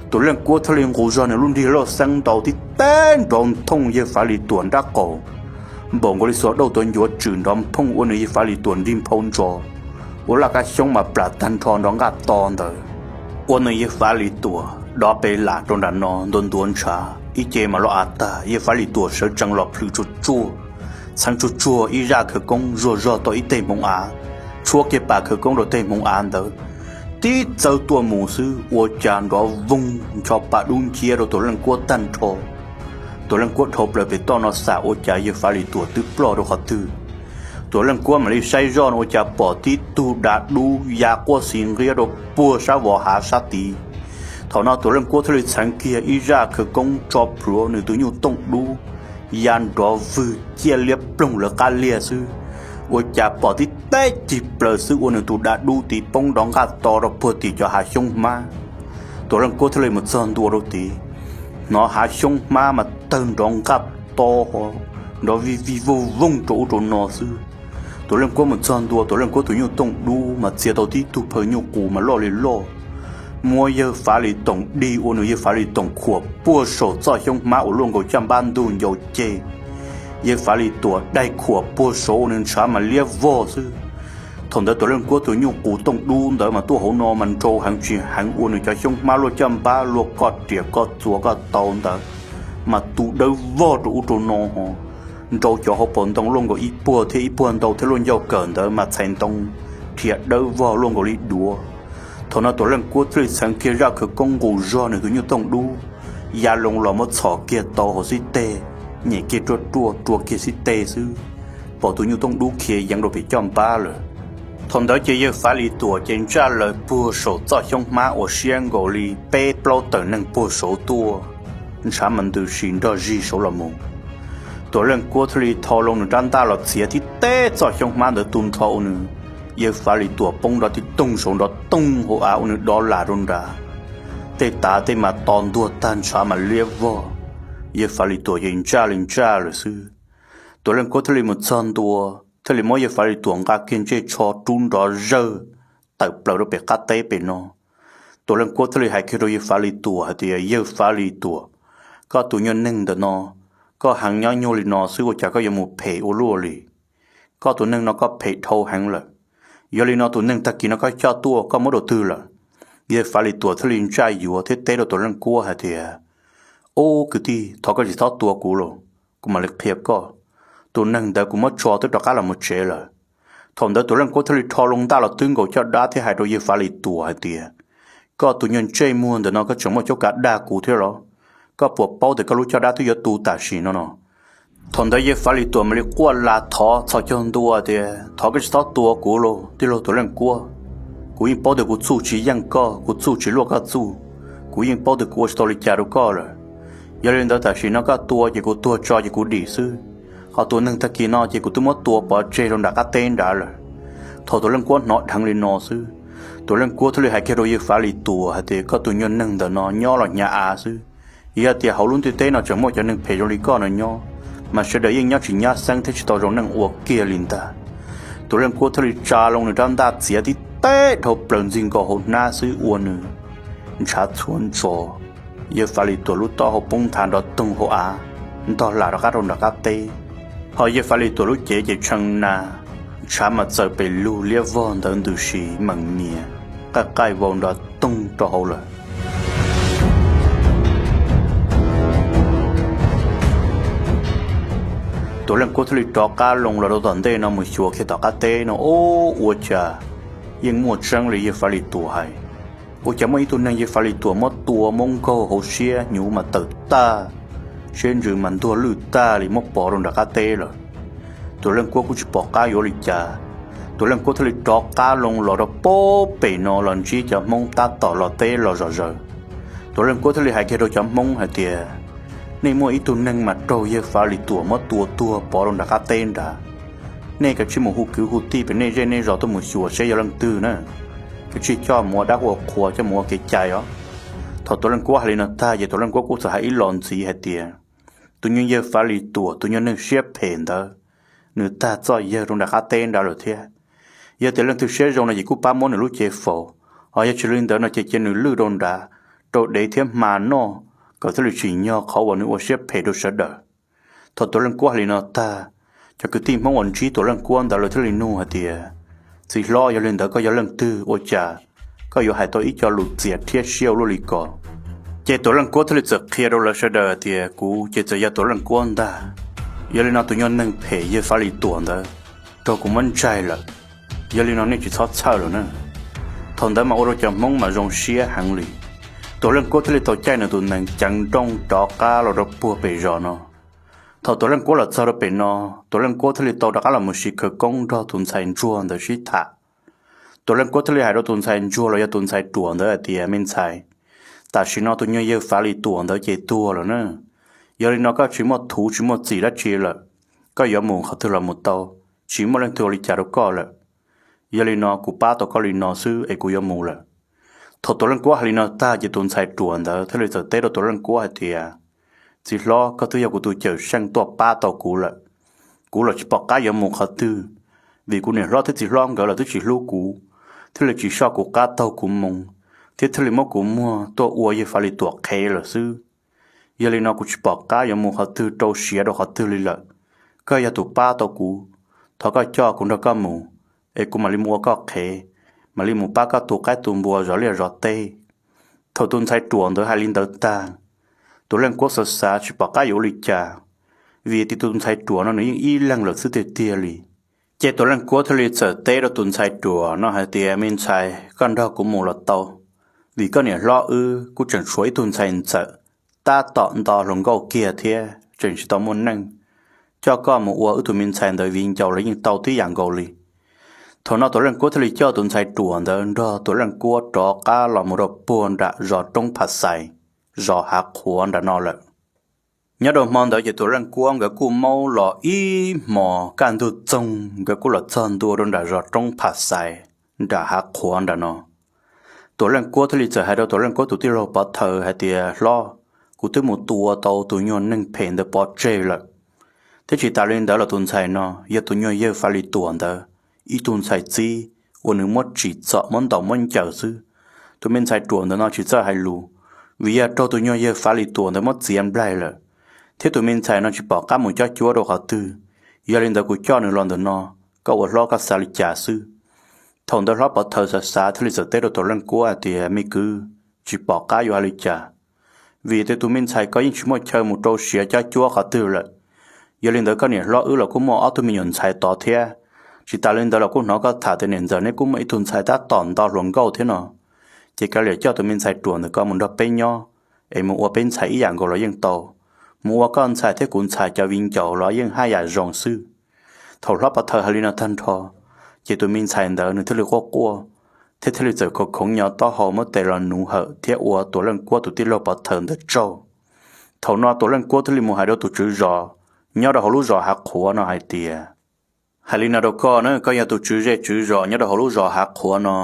Tuam Leej Kuab thiaj li nqus zog nws lub nrig lauj xeeb ntaus tib teg nrov nthooj yawg Fav Lis Tuam nrab qaum, npaum nkaus li xuas dauj tuav ncuav tswm nrov nphooj ua nws yawg Fav Lis Tuam nrig nphau ntsos, ua laj kab xyoob mas plam tag nrho nrov nqaj to ntawd. Ua nws yawg Fav Lis Tuam dov pes lam rau nram no ntuav ntuav ntshav, ib ce mas loj av tag, yawg Fav Lis Tuam sawv tsees los plhws tsuag tsuag, txheeb tsuag tsuag ib zaj khawv koob zuag zog tau ib teg hmoov av, tshuab kiag pas khawv koob rau teg hmoov av ntawd, tib txawb tuaj mus xwb ua cas nrov voog ncho pa dub nciab rau Tuam Leej Kuab tag nrho. Tuam Leej Kuab dhau plaws pem toj no xam ua cas yawg Fav Lis Tuam twb ploj rau qhov twg. Tuam Leej Kuab mam li saib zoj no ua cas pom tib tug dav dub ya quaj xis nqiab rau puag sab vos hav sab tid. Thaum no Tuam Leej Kuab thiaj li txheev kiag ib zaj khawv koob tso plhuav nws tus nyuj tooj dub ya nrov vwg ciaj liab ploog lawv qab liag xwb, ua cas pom tib teg cig plaws xwb ua nws tus dav dub tid poob nrov nqaj to rau puag tim cov hav xyoob hmab. Tuam Leej Kuab thiaj li mus txog ntua rau tid, hnov hav xyoob hmab mas tawg nrov nqaj to, nrov vij vij voog voog rau ub rau no xwb. Tuam Leej Kuab mus txog ntua, Tuam Leej Kuab tus nyuj tooj dub mas txiav tau tib tug phaw nyuj qus mas loj li loj, muab yawg Fav Lis Toom dig ua nws yawg Fav Lis Toom khuam puag saum txoj xyoob hmab uas luaj nkaus caj npab ntug ncau ceg. Yawg Fav Lis Tuam daig khuam puag saud ua nws ntshav mas liab vog xwb. Thaum ntawd Tuam Leej Kuab tus nyuj qus tooj dub ntawd mas tuaj hauv no mas nrau heev tsis heev ua nws cov xyoob hmab luaj caj npab luaj koj riam koj txuas koj tau ntawd mas tu dawb vog rau ub rau no ho. Nrau cov hauv paus ntoo luaj nkaus ib puag thiab ib puag ntau thiab luaj ncauj kawm ntawd mas txhais ntoo rhiav dawb vog luaj nkaus li duav. Thaum no Tuam Leej Kuab thiaj li txheev kiag zaj khawv koob nqus zog nws tus nyuj tooj dub ya loo los muab txhom kiag tau hauv xib teg, nyem kiag ruaj ruaj rua kiag xib teg xwb, pom tus nyuj tooj dub khiav yeev rau pem caj npab lawm. Thaum ntawd ces yawg Fav Lis Tuam ces ntsaj lawm puag saum txoj xyoob hmab uas siab nkaus li peb plaub tawm neeg puag saud tuaj, ntshav mas ntws sis nrog zig saud los mus. Tuam Leej Kuab thiaj li thau loo nws rab ntaj los txiav tib teb txoj xyoob hmab ntawd tu nrho ua nws yawg Fav Lis Tuam poob nrov tib toog saud nrov toog hauv av ua nws dov lam rau nrad. Tej tav tej mas to ntuag tag ntshav mas liab vog, yawg Fav Lis Tuam ces ntsaj li ntsaj lawm xwb. Tuam Leej Kuab thiaj li mus txog ntua, thiaj li muab yawg Fav Lis Tuam nqa kiag ntsej tsho rub nrov zawg tawm plaws rau pem qab teb pem no. Tuam Leej Kuab thiaj li hais kiag rau yawg Fav Lis Tuam hais tias, Yawg Fav Lis Tuam, koj tus nyuag neeg ntawm no, koj heev nyob nyuag li no xwb ua cas koj yuav mus phem ua luaj li? Koj tus neeg no koj phem dhau heev lawm. Yog li no tus neeg tag kis no koj coj tuaj koj muab rau twg lawm? Yawg Fav Lis Tuam thiaj li ntsaj yuav thiab teb rau Tuam Leej Kuab hais tias, Ub kwv tij, thov koj tsis txhob tua kuv los, kuv mam li qhia koj. Tus neeg ntawd kuv muab tso twb rov qab los mus tsev lawm. Thaum ntawd Tuam Leej Kuab thiaj li rho loo ntaj los twb nkaus caj dab thiab hais rau yawg Fav Lis Tuam hais tias, Koj tus nyuag ntsej muag ntawm no koj tseem muaj cuab kav dag kuv thiab los? Koj puas paub tias koj lub caj dab twb yuav tu tam sim no no? Thaum ntawd yawg Fav Lis Tuam mam li quaj las thov txhos caug ntua tias, Thov koj tsis txhob tua kuv los tij laug Tuam Leej Kuab. Kuv yeej paub tias kuv txuj tsis yeej koj, kuv txuj tsis luaj koj txuj. Kuv yeej paub tias kuv ua tsis tau li cas rau koj lawm. Yog li ntawd tam sim no koj tua ces kuv tuag tso ces kuv dim xwb, ho tus neeg tag kis no ces kuv twb muab tua pov tseg rau nram qab teb nrad lawm. Thaum Tuam Leej Kuab hnov dheev li no xwb, Tuam Leej Kuab thiaj li hais kiag rau yawg Fav Lis Tuam hais tias, Koj tus nyuag neeg ntawm no nyob los hnyav av xwb. Yog tias hauv lub ntiaj teb no tseem muaj cov neeg phem zoo li koj no nyob, mas sawv daws yeej nyob tsis nyab xeeb thiab tsis tau zoo neej ua kiag li ntag. Tuam Leej Kuab thiaj li tsa loo nws rab ntaj txiav tib teb dhau plaws ntxig nkaus hauv hnab xwb ua nws ntshav txhua ntso. Yawg Fav Lis Tuam lub taub hau poob nthav nrov toog hauv av, ntog lam rov qab rau nram qab teb. Ho yawg Fav Lis Tuam lub cev ces tshee na, ntshav mas txawm pes lug liab vog ntawd ntws si meem mias, qaij qaij vau nrov toog rau hauv lawm. Tuam Leej Kuab thiaj li rov qab loo los rau tom ntej no mus xyuas kiag tom qab teb no, ub, ua cas yeej muaj tseeb li yawg Fav Lis Tuam hais. Ua cas muaj ib tug neeg yawg Fav Lis Tuam muab tua muab nkaug hauv siab hnyuv mas tawm tag, siab ntsws mas ntuag lwj tag li muab pov rau nram qab teb lawm. Tuam Leej Kuab kuj tsis pom qab yuav li cas, Tuam Leej Kuab thiaj li rov qab loo los rau pem no los ntsib cov Hmoob tab tom los teb los zom zaws. Tuam Leej Kuab thiaj li hais kiag rau cov Hmoob hais tias, Nej muaj ib tug neeg mas raug yawg Fav Lis Tuam muab tua tuag pov rau nram qab teb nrad. Nej kav tsij mus hu kwv hu tij pem nej zej nej zos tuaj mus xyuas seb yog leej twg na, kav tsij coj mus ua dab ua qhua coj mus ua kev cai os. Thaum Tuam Leej Kuab hais li no tag ces Tuam Leej Kuab kuj txawm hais ib los ntxiv hais tias, Tus nyuag yawg Fav Lis Tuam tus nyuag neeg siab phem ntawd, nws tag txoj yawg rau nram qab teb nrad lawm thiab. Yog tias leej twg siab zoo no ces kuj pab muab nws lub cev faus, ho yog tsis li ntawd no ces cia nws lwj rau nrad, rau dev thiab hma noj, kom thiaj li tsim nyog qhov uas nws ua siab phem rau sawv daws. Thaum Tuam Leej Kuab hais li no tag, cov kwv tij Hmoob uas ntsib Tuam Leej Kuab ntawd lawv thiaj li nug hais tias, Txiv hlob, yog li ntawd koj yog leej twg ua cas koj yuav hais tau ib co lus txias thiab siab ua luaj li ko? Ces Tuam Leej Kuab thiaj li txawm qhia rau lawv sawv daws hais tias, Kuv ces txawm yog Tuam Leej Kuab ntag. Yog li no tus nyuag neeg phem yawg Fav Lis Tuam ntawd raug kuv muab ntsaig lawm. Yog li no nej tsis txhob txhawj lawm na. Thaum ntawd mas ua rau cov Hmoob mas zoo siab heev li. Tuam Leej Kuab thiaj li tau caij nws tus nees ceev nrooj rov qab los rau puag pem zos no. Thaum Tuam Leej Kuab los txog rau pem no, Tuam Leej Kuab thiaj li tau rov qab los mus siv khawv koob nrog tus ntxhais ntsuag ntawd sib tham. Tuam Leej Kuab thiaj li hais rau tus ntxhais ntsuag los yog tus ntxhais ruam ntawd hais tias, Me ntxhais, tam sim no tus nyuag yawg Fav Lis Tuam ntawd ces tuag lawm na. Yog li no koj tsis muaj thuv tsis muaj txim dab tsi lawm, koj yuav mus qhov twg los mus tau, tsis muaj leej twg ua li cas rau koj lawm. Yog li no kuv pab tau koj li no xwb es kuv yuav mus lawm. Thaum Tuam Leej Kuab hais li no tag ces tus ntxhais ruam ntawd thiaj li txawm teb rau Tuam Leej Kuab hais tias, Txiv hlob, koj twb yog kuv tus cawm seej tuaj pab tau kuv lawm. Kuv los tsis pom qab yuav mus qhov twg, vim kuv niam hlob thiab txiv hlob nkawd los twb tsis hlub kuv, thiaj li tsis soj kuv qab taug kuv moo, thiab thiaj li muab kuv muag tuaj ua yawg Fav Lis Tuam qhev lawm xwb. Yog li no kuv tsis pom qab yuav mus qhov twg rau siav rau qhov twg li lawm. koj yog tus pab tau kuv, thov koj coj kuv nrog koj mus, es kuv mam li mus ua koj qhev, mam li mus pab koj tu qaib tu npua zov liaj zov teb. Thaum tus ntxhais ruam ntawd hais li ntawd tag, Tuam Leej Kuab xav xav tsis pom qab yuav ua li cas, vim tias tus ntxhais ruam no nws yeej ib leeg lawm xwb tiag tiag li. Ces Tuam Leej Kuab thiaj li txawm teb rau tus ntxhais ruam no hais tias, Me ntxhais, koj nrog kuv mus los tau, vim koj niam hlob wb kuj tseem tshuav ib tug ntxhais ntxawm tab tom nto hluas nkauj kiag thiab tseem tsis tau muaj neej, coj koj mus ua wb tus me ntxhais ntawd viv ncaus los yeej tau tib yam nkaus li. Thaum no Tuam Leej Kuab thiaj li coj tus ntxhais ruam ntawd nrog Tuam Leej Kuab rov qab los mus rau puag nram zos Roob Pham Xais, zos Hav Qhuav nram no lawm. Nyob rau hmo ntawd ces Tuam Leej Kuab nkawd kuj maub los ib hmos kaj ntug txoog, nkawd kuj los txog ntua rau nram zos Roob Pham Xais, nram Hav Qhuav nram no. Tuam Leej Kuab thiaj li txawm hais rau Tuam Leej Kuab tus tij laug Pov Thawm hais tias, Hlob, kuv twb mus tua tau tus nyuag neeg phem ntawd pov tseg lawm, thiab tsis tas li ntawd los tus ntxhais no yog tus nyuag yawg Fav Lis Tuam ntawd ib tug ntxhais txib uas nws muab tsim txom muab ntaus muab ncaws xwb. Tus me ntxhais ruam ntawm no tsis txawj hais lus, vim yog raug tus nyuag yawg Fav Lis Tuam ntawd muab txiav nplaig lawm, thiab tus me ntxhais no tsis pom qab mus cob cuab rau qhov twg. Yog li ntawd kuv coj nws los ntawm no, koj ua hlob koj xav li cas xwb? Thaum ntawd hlob Pov Thawm xav xav thiaj li txawm teb rau Tuam Leej Kuab hais tias, Me kwv, tsis pom qab yuav hais li cas, vim tias tus me ntxhais ko yeej tsis muaj chaw mus rau siav cob cuab qhov twg lawm. Yog li ntawd koj niam hlob wb los kuj muaj ob tug me nyuam ntxhais tod thiab, tsis tas li ntawd los kuj hnov koj tham tias niam ntxawm neb kuj muaj ib tug ntxhais tab tom nto hluas nkauj thiab no. Ces kav liam coj tus me ntxhais ruam ntawm ko mus nrog peb nyob, es mus ua peb ntxhais ib yam nkaus los yeej tau, mus ua koj ntxhais thiab kuv ntxhais cov viv ncaus los yeej haj yam zoo xwb. Thaum hlob Pov Thawm hais li no tag nrho, ces tus me ntxhais ntawd nws thiaj li quaj quaj, thiab thiaj li txawm khoov khoov nyo taub hau muab tes los nuv hawm thiab ua Tuam Leej Kuab tus tij laug Pov Thawm ntawd tsaug. Thaum no Tuam Leej Kuab thiaj li mus hais rau tus tswv zos nyob rau hauv lub zos Hav Qhuav no hais tias, Hais li no rau koj na, koj yog tus tswv zej tswv zos nyob rau hauv lub zos Hav Qhuav no,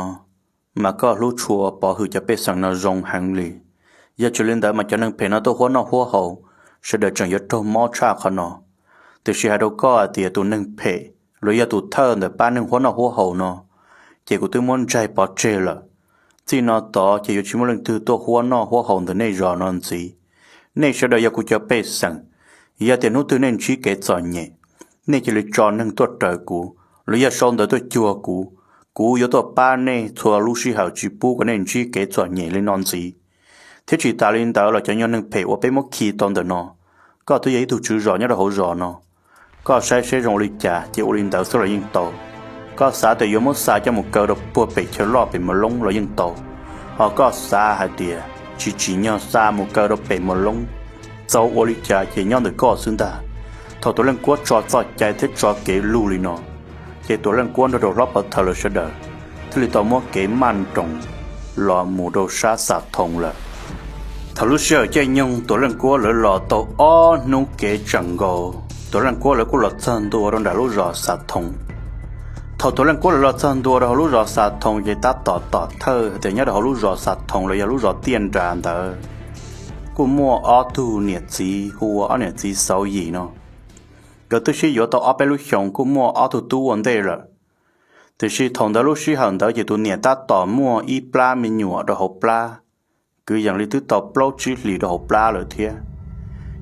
mas koj hlub tshua pov hwm cov pej xeem no zoo heev li. Yog tsis li ntawd mas cov neeg phem no tuaj huab noj huab haus, sawv daws tseem yuav raug mob tshaj qhov no. Tiam sis hais rau koj hais tias tus neeg phem los yog tus thawj ntawm pab neeg huab noj huab haus no, ces kuv twb muab ntsaig pov tseg lawm. Txij no tod ces yuav tsis muaj leej twg tuaj huab noj huab haus ntawm nej zos no ntxiv. Nej sawv daws yog kuv cov pej xeem, yog tias hnub twg nej ntsib kev txom nyem, nej cia li tso neeg tuaj raws kuv, los yog sau ntawv tuaj cuag kuv, kuv yuav tuaj pab nej txhua lub sij hawm tsis pub kom nej ntsib kev txom nyem li no ntxiv. Thiab tsis tas li ntawd los cov nyuag neeg phem uas peb muab khi tau ntawm no, koj twb yog ib tug tswv zos nyob rau hauv zos no, koj saib seb zoo ua li cas ces ua li ntawd xwb los yeej tau. Koj xav tias yuav muab xa coj mus kaw rau puag pem chaw loj pem Muas Loob los yeej tau, ho koj xav hais tias tsis tsim nyog xa mus kaw rau pem Muas Loob, txaus ua li cas ces nyob ntawm koj xwb ntag. Thaum Tuam Leej Kuab tso txoj cai thiab tso kev lug li no, ces Tuam Leej Kuab nrog rau hlob Pov Thawm lawv sawv daws thiaj li tau muab kev maj nroos los mus rau sab Xas Thoos lawm. Thaum lub sij hawm caij nyoog Tuam Leej Kuab lawv los tau ob hnub kev tseem nkaus, Tuam Leej Kuab lawv kuj los txog ntua rau nram lub zos Xas Thoos. Thaum Tuam Leej Kuab lawv los txog ntua rau hauv lub zos Xas Thoos ces tab tom tom thawj tias nyob rau hauv lub zos Xas Thoos los yog lub zos Tiaj Nras ntawd kuj muaj ob tug niam txiv hu ua ob niam txiv Xauv Yim no. Nkawd twb sib yuav tau ob peb lub xyoos kuj muaj ob tug tub ua ntej lawm. Tiam sis thaum ntawd lub sij hawm ntawd ces tus niam tab tom muaj ib plab me nyuam rau hauv plab, kwv yees li twb tau plaub tsib hlis rau hauv plab lawm thiab.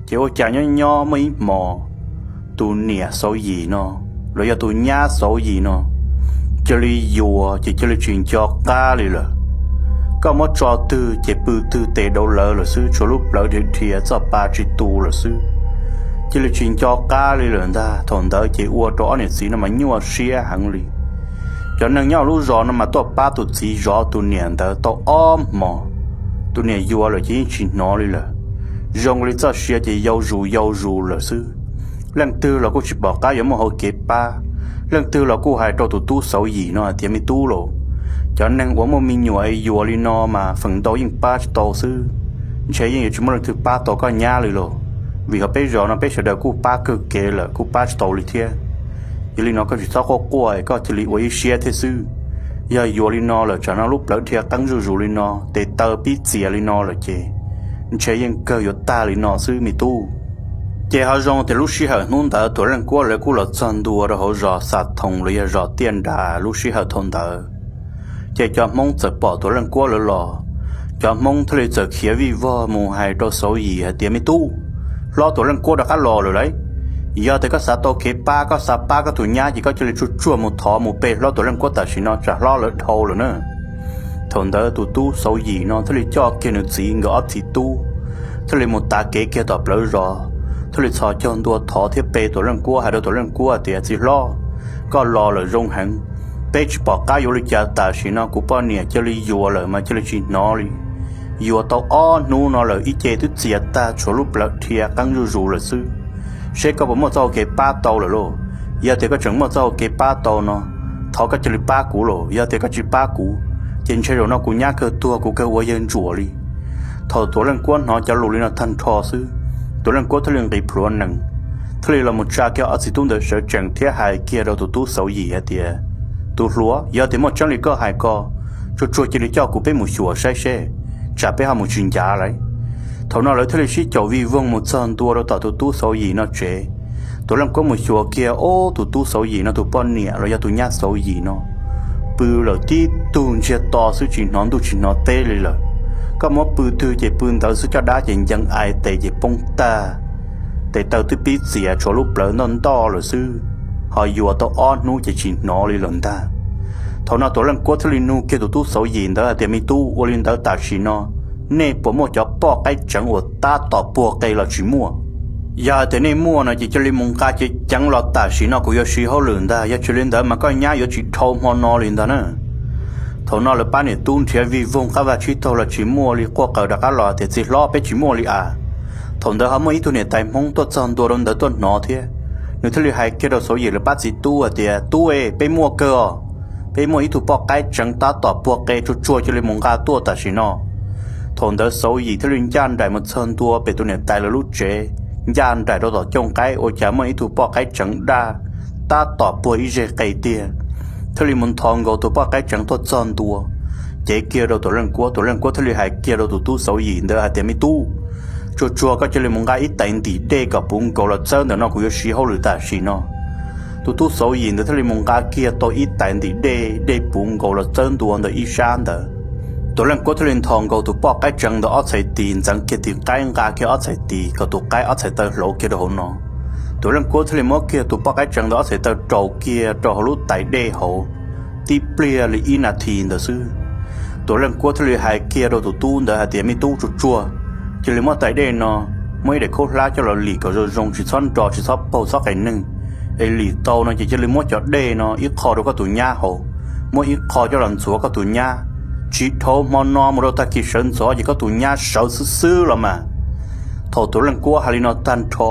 Ces ua cas nyob nyob muaj ib hmo, tus niam Xauv Yim no, los yog tus nyab Xauv Yim no, cia li yuav ces cia li tsis nco qab li lawm. Koj muab tso twg ces pw twg tes rau lawv lawm xwb, tshuav lub plawv dhia dhia txoj pa tsis tu lawm xwb. Cia li tsis nco qab li lawm ntag. Thaum ntawd ces ua rau ob niam txiv no mas nyuaj siab heev li. Cov neeg nyob lub zos no mas tuaj pab tus txiv zov tus niam ntawd tau ob hmos, tus niam yuav lawm ces yeej tsis hnov li lawm. Zoo li txoj sia ces yau zus yau zus lawm xwb. Leej twg los kuj tsis pom qab yuav muaj hauv kev pab. Leej twg los kuj hais rau tus tub Xauv Yim no hais tias, Me tub lauj, cov neeg uas muaj me nyuam es yuav li no mas feem ntau yeej pab tsis tau xwb. Ntshe yeej yuav tsis muaj leej twg pab tau koj nyab li lauj, vim hauv peb zos no peb sawv daws kuj pab kawg kev lawm kuj pab tsis tau li thiab. Yog li no koj tsis txhob quaj quaj, koj cia li ua ib siab thiab xwb. Yog yuav li no lawm tsam no lub plawv dhia qeeb zuj zus li no, tes taw pib txias li no lawm ces ntshe yeej kawg yuav tag li no xwb me tub. Ces ho zoo tias lub sij hawm hnub ntawd Tuam Leej Kuab lawv kuj los txog ntua rau hauv zos Xas Thoos los yog zos Tiaj Nras lub sij hawm thaum ntawd. Ces cov Hmoob txawm pom Tuam Leej Kuab lawv los, cov Hmoob thiaj li txawm khiav vij vog mus hais rau Xauv Yim hais tias, Me tub, hlob Tuam Leej Kuab rov qab los lawm lauj. Yog tias koj xav tau kev pab, koj xav pab koj tus nyab ces koj cia li tsuag tsuag mus thov mus pe hlob Tuam Leej Kuab tam sim no tsam hlob lawv dhau lawm na. Thaum ntawd tus tub Xauv Yim no thiaj li coj kiag nws txiv nkawd ob txiv tub, thiaj li mus tav kev kiag tom plawv zos, thiaj li txhos caug ntua thov thiab pe Tuam Leej Kuab, hais rau Tuam Leej Kuab tias, Txiv hlob, koj los lawm zoo heev. Peb tsis pom qab yuav li cas, tam sim no kuv poj niam cia li yuav lawm mas cia li tsis hnov li. Yuav tau ob hnub no lawm, ib ce twb txias tag, tshuav lub plawv dhia qeeb zuj zus lawm xwb. Seb koj puas muaj txoj hau kev pab tau lawm lauj? Yog tias koj tseem muaj txoj hau kev pab tau no, thov koj cia li pab kuv lauj. Yog tias koj tsis pab kuv, ces ntshe zaum no kuv nyab kawg tuag kuv kawg ua yawg ntsuam li. Thaum Tuam Leej Kuab hnov cov lus li no tag nrho xwb, Tuam Leej Kuab thiaj li nqis plhuav nees, thiaj li los mus tsa kiag ob txiv tub ntawd sawv tsees thiab hais kiag rau tus tub Xauv Yim hais tias, Tus hluas, yog tias muaj tseeb li koj hais ko, tsuag tsuag cia li coj kuv peb mus xyuas saib seb, tsam peb ho mus tsis ncav lawm. Thaum no lawv thiaj li sib caum vij voog mus txog ntua rau tom tus tub Xauv Yim no tsev. Tuam Leej Kuab mus xyuas kiag, ob, tus tub Xauv Yim no tus poj niam los yog tus nyab Xauv Yim no pw lawm tib tug ntsiag to xwb, tsis hnov ntuj tsis hnov teb li lawm. Koj muab pw twg ces pw ntawd xwb, caj dab ces ncees ai, tes ces poob tag, tes taw twb pib txias, tshuav lub plawv ntoj ntoj lawm xwb. Ho yuav tau ob hnub ces tsis hnov li lawm ntag. Thaum no Tuam Leej Kuab thiaj li nug kiag tus tub Xauv Yim ntawd hais tias, Me tub, ua li ntawd tam sim no nej puas muaj cov poj qaib tseev uas tab tom puag qe los tsis muaj? Yog hais tias nej muaj no ces cia li mus nqa ceev ceev los, tam sim no kuv yuav siv hauj lwm ntag. Yog tsis li ntawd mas koj nyab yuav tsis dhau hmo no li ntag na. Thaum no lawv pab niam tub nrhiav vij voog qab vaj tsib taug los tsis muaj li, quaj qaws rov qab los tias, Txiv hlob, peb tsis muaj li as. Thaum ntawd ho muaj ib tug niam tais Hmoob tuaj txog ntua rau ntawd tuaj hnov thiab, nws thiaj li hais kiag rau Xauv Yim lawv pab txiv tub hais tias, Tub, peb muaj kawg os, peb muaj ib tug poj qaib tseev tab tom puag qe, tsuag tsuag cia li mus nqa tuaj tam sim no. Thaum ntawd Xauv Yim thiaj li ncaj nraim mus txog ntua pem tus niam tais lawv lub tsev, ncaj nraim rau tom cooj qaib, ua cas muaj ib tug poj qaib tseev daj tab tom puag ib zeg qe tiag. Thiaj li mus nthos nkaus tus poj qaib tseev tuaj txog ntua, cev kiag rau Tuam Leej Kuab. Tuam Leej Kuab thiaj li hais kiag rau tus tub Xauv Yim ntawd hais tias, Me tub, tsuag tsuag koj cia li mus nqa ib tais ntim dej kom puv nkaus los txawb ntawm no, kuv yuav siv hauj lwm tam sim no. Tus tub Xauv Yim ntawd thiaj li mus nqa kiag tau ib tais ntim dej, dej puv nkaus los txawb ntua ntawm ib sab ntawd. Tuam Leej Kuab thiaj li nthos nkaus tus poj qaib tseev ntawd ob txhais tis, ntxeev kiag tis qaib, nqa kiag ob txhais tis kom tus qaib ob txhais taw hlauv kiag rau hauv no. Tuam Leej Kuab thiaj li muab kiag tus poj qaib tseev ntawd ob txhais taw rau kiag rau hauv lub tais dej hauv. Tib pliag li ib nas this ntawd xwb, Tuam Leej Kuab thiaj li hais kiag rau tus tub ntawd hais tias, Me tub, tsuag tsuag, cia li muab tais dej no, muab ib daim khaub hlab coj los lim kom zoo zoo, tsis txhob nro, tsis txhob paug, txhob qes neeg. Es lim tau no ces cia li muab cov dej no ib qho rau koj tus nyab haus, muab ib qho coj los ntxuav koj tus nyab. Tsis dhau hmo no mus rau tag kis sawv ntxov ces koj tus nyab sawv xwb xwb los mas. Thaum Tuam Leej Kuab hais li no tag nrho,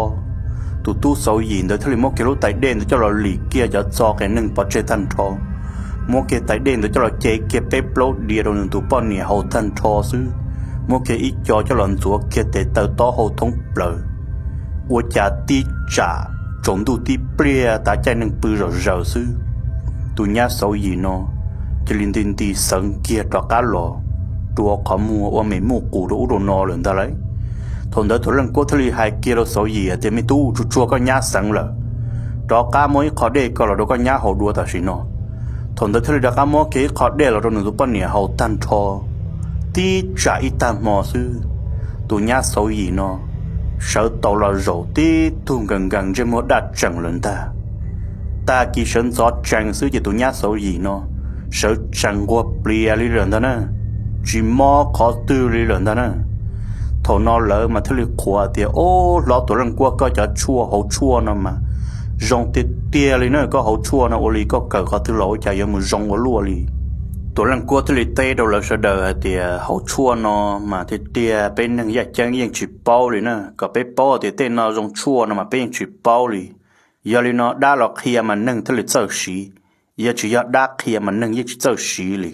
tus tub Xauv Yim ntawd thiaj li muab kiag lub tais dej ntawd coj los lim kiag cov txo qes neeg pov tseg tag nrho, muab kiag tais dej ntawd coj los ce kiag peb plaub diav rau nws tus poj niam haus tag nrho xwb, muab kiag ib co coj los ntxuav kiag tes taw taub hau thoob plaws. Ua cas tib tsam tsaus ntuj tib pliag tav caij neeg pw zom zaws xwb, tus nyab Xauv Yim no cia li nti nti xeev kiag rov qab los, rua qhov muag ua mem muj qus rau ub rau no lawm ntag lauj. Thaum ntawd Tuam Leej Kuab thiaj li hais kiag rau Xauv Yim tias, Me tub, tsuag tsuag koj nyab xeev lawm, rov qab muab ib qho dej ko los rau koj nyab haus dua tam sim no. Thaum ntawd thiaj li rov qab muab kiag ib qho dej los rau nws tus poj niam haus tag nrho. Tib tsam ib tag hmo xwb, tus nyab Xauv Yim no sawv tau los zaum tib tug nkees nkees ntsej muag daj tseem lawm ntag. Tag kis sawv ntxov tsees xwb ces tus nyab Xauv Yim no sawv tsees nquag plias li lawm ntag na, tsis mob qhov twg li lawm ntag na. Thaum no lawv mas thiaj li qhuas tias, Ob, hlob Tuam Leej Kuab, koj cov tshuaj hauv tshuaj no mas zoo tiag tiag li na, koj hauv tshuaj no ua li koj kawm qhov twg los ua cas yuav mus zoo ua luaj li. Tuam Leej Kuab thiaj li teb rau lawv sawv daws hais tias, Hauv tshuaj no mas tiag tiag peb neeg yaj ceeb yeej tsis paub li na, kom peb paub tias tej no zoo tshuaj no mas peb yeej tsis paub li. Yog li no dab los qhia mas neeg thiaj li txawj siv, yog tsis yog dab qhia mas neeg yeej tsis txawj siv li.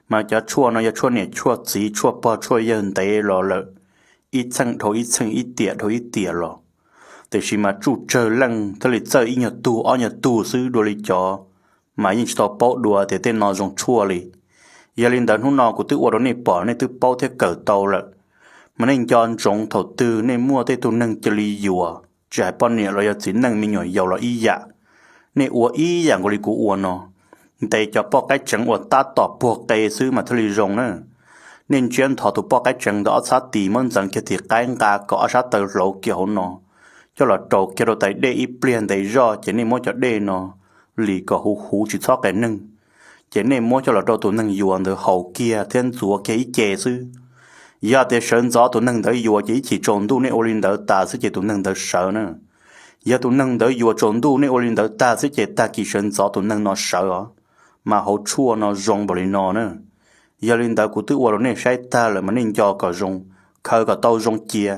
Mas cov tshuaj no yog tshuaj niam tshuaj txiv, tshuaj pog tshuaj yawg ntev los lawm, ib txheej dhau ib txheej, ib tiam dhau ib tiam los, tiam sis mas tsuj tsawg leej thiaj li txawj ib nyuag tug ob nyuag tug xwb, dua li cov mas yeej tsis tau paub dua tias tej no zoo tshuaj li. Yog li ntawd hnub no kuv twb ua rau nej pom, nej twb paub thiab kawm tau lawm, mas nej nco ntsoov thaum twg nej muaj tej tug neeg cia li yuam, tsis hais poj niam los yog txiv neej me nyuam yaus los ib yam, nej ua ib yam nkaus li kuv ua no. Ntes cov poj qaib tseev uas tab tom puag qe xwb mas thiaj li zoo na. Nej ntsiab nthos tus poj qaib tseev ntawd ob txhab tis, muab ntxeev kiag tim qaib, nqa kom ob sab taw hlauv kiag hauv no, coj los rau kiag rau tais dej ib pliag ntev zoj ces nej muab cov dej no lim kom huv huv tsis txhob qias neeg, ces nej muab coj los rau tus neeg yuav ntawd haus kiag thiab ntxuav kiag ib ce xwb. Yog tias sawv ntxov tus neeg ntawd yuav ces ib chim tsaus ntuj nej ua li ntawd tas xwb ces tus neeg ntawd sawv na. Yog tus neeg ntawd yuav tsaus ntuj nej ua li ntawd tag xwb ces tag kis sawv ntxov tus neeg no sawv os. Mas hauv tshuaj no zoo npaum li no na. Yog li ntawd kuv twb ua rau nej saib tag lawm mas nej nco kom zoo, khaws kom tau zoo cia,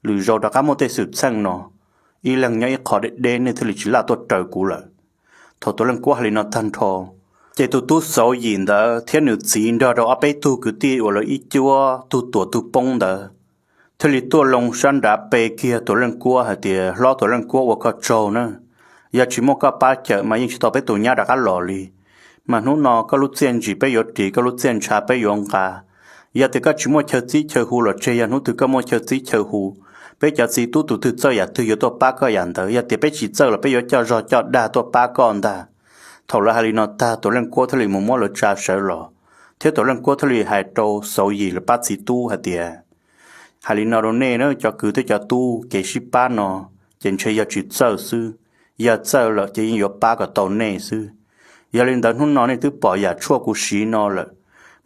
lwm zaus rov qab muaj tej xwm txheej no, ib leeg nyob ib qho deb deb nej thiaj li tsis laj tuaj raws kuv lawm. Thaum Tuam Leej Kuab hais li no tag nrho, ces tus tub Xauv Yim ntawd thiab nws txiv nrog rau ob peb tug kwv tij uas lawv ib cuab tug tuam tug poob ntawd thiaj li tuaj loo sab nrad pe kiag Tuam Leej Kuab hais tias, Hlob Tuam Leej Kuab, ua koj tsaug na. Yog tsis muaj koj pab cawm mas yeej tsis tau peb tus nyab rov qab los li. Mas hnub no koj lub txiaj ntsim peb yuav ris, koj lub txiaj ntshav peb yuav nqa. Yog tias koj tsis muaj chaw txib chaw hu los tseg, yog hnub twg koj muaj chaw txib chaw hu, peb cov txiv tub tus twg txawj yam twg yuav tuaj pab koj yam ntawd, yog tias peb tsis txawj los peb yuav coj zog coj dag tuaj pab koj ntag. Thaum lawv hais li no tag, Tuam Leej Kuab thiaj li mus muab lawv tsa sawv los, thiab Tuam Leej Kuab thiaj li hais rau Xauv Yim lawv pab txiv tub hais tias, Hais li no rau nej na cov kwv thiab cov tub, kev sib pab no ces ntshe yog tsis txawj xwb, yog txawj lawm ces yeej yuav pab kom tau nej xwb. Yog li ntawd hnub no nej twb pom yam tshuaj kuv siv no lawm,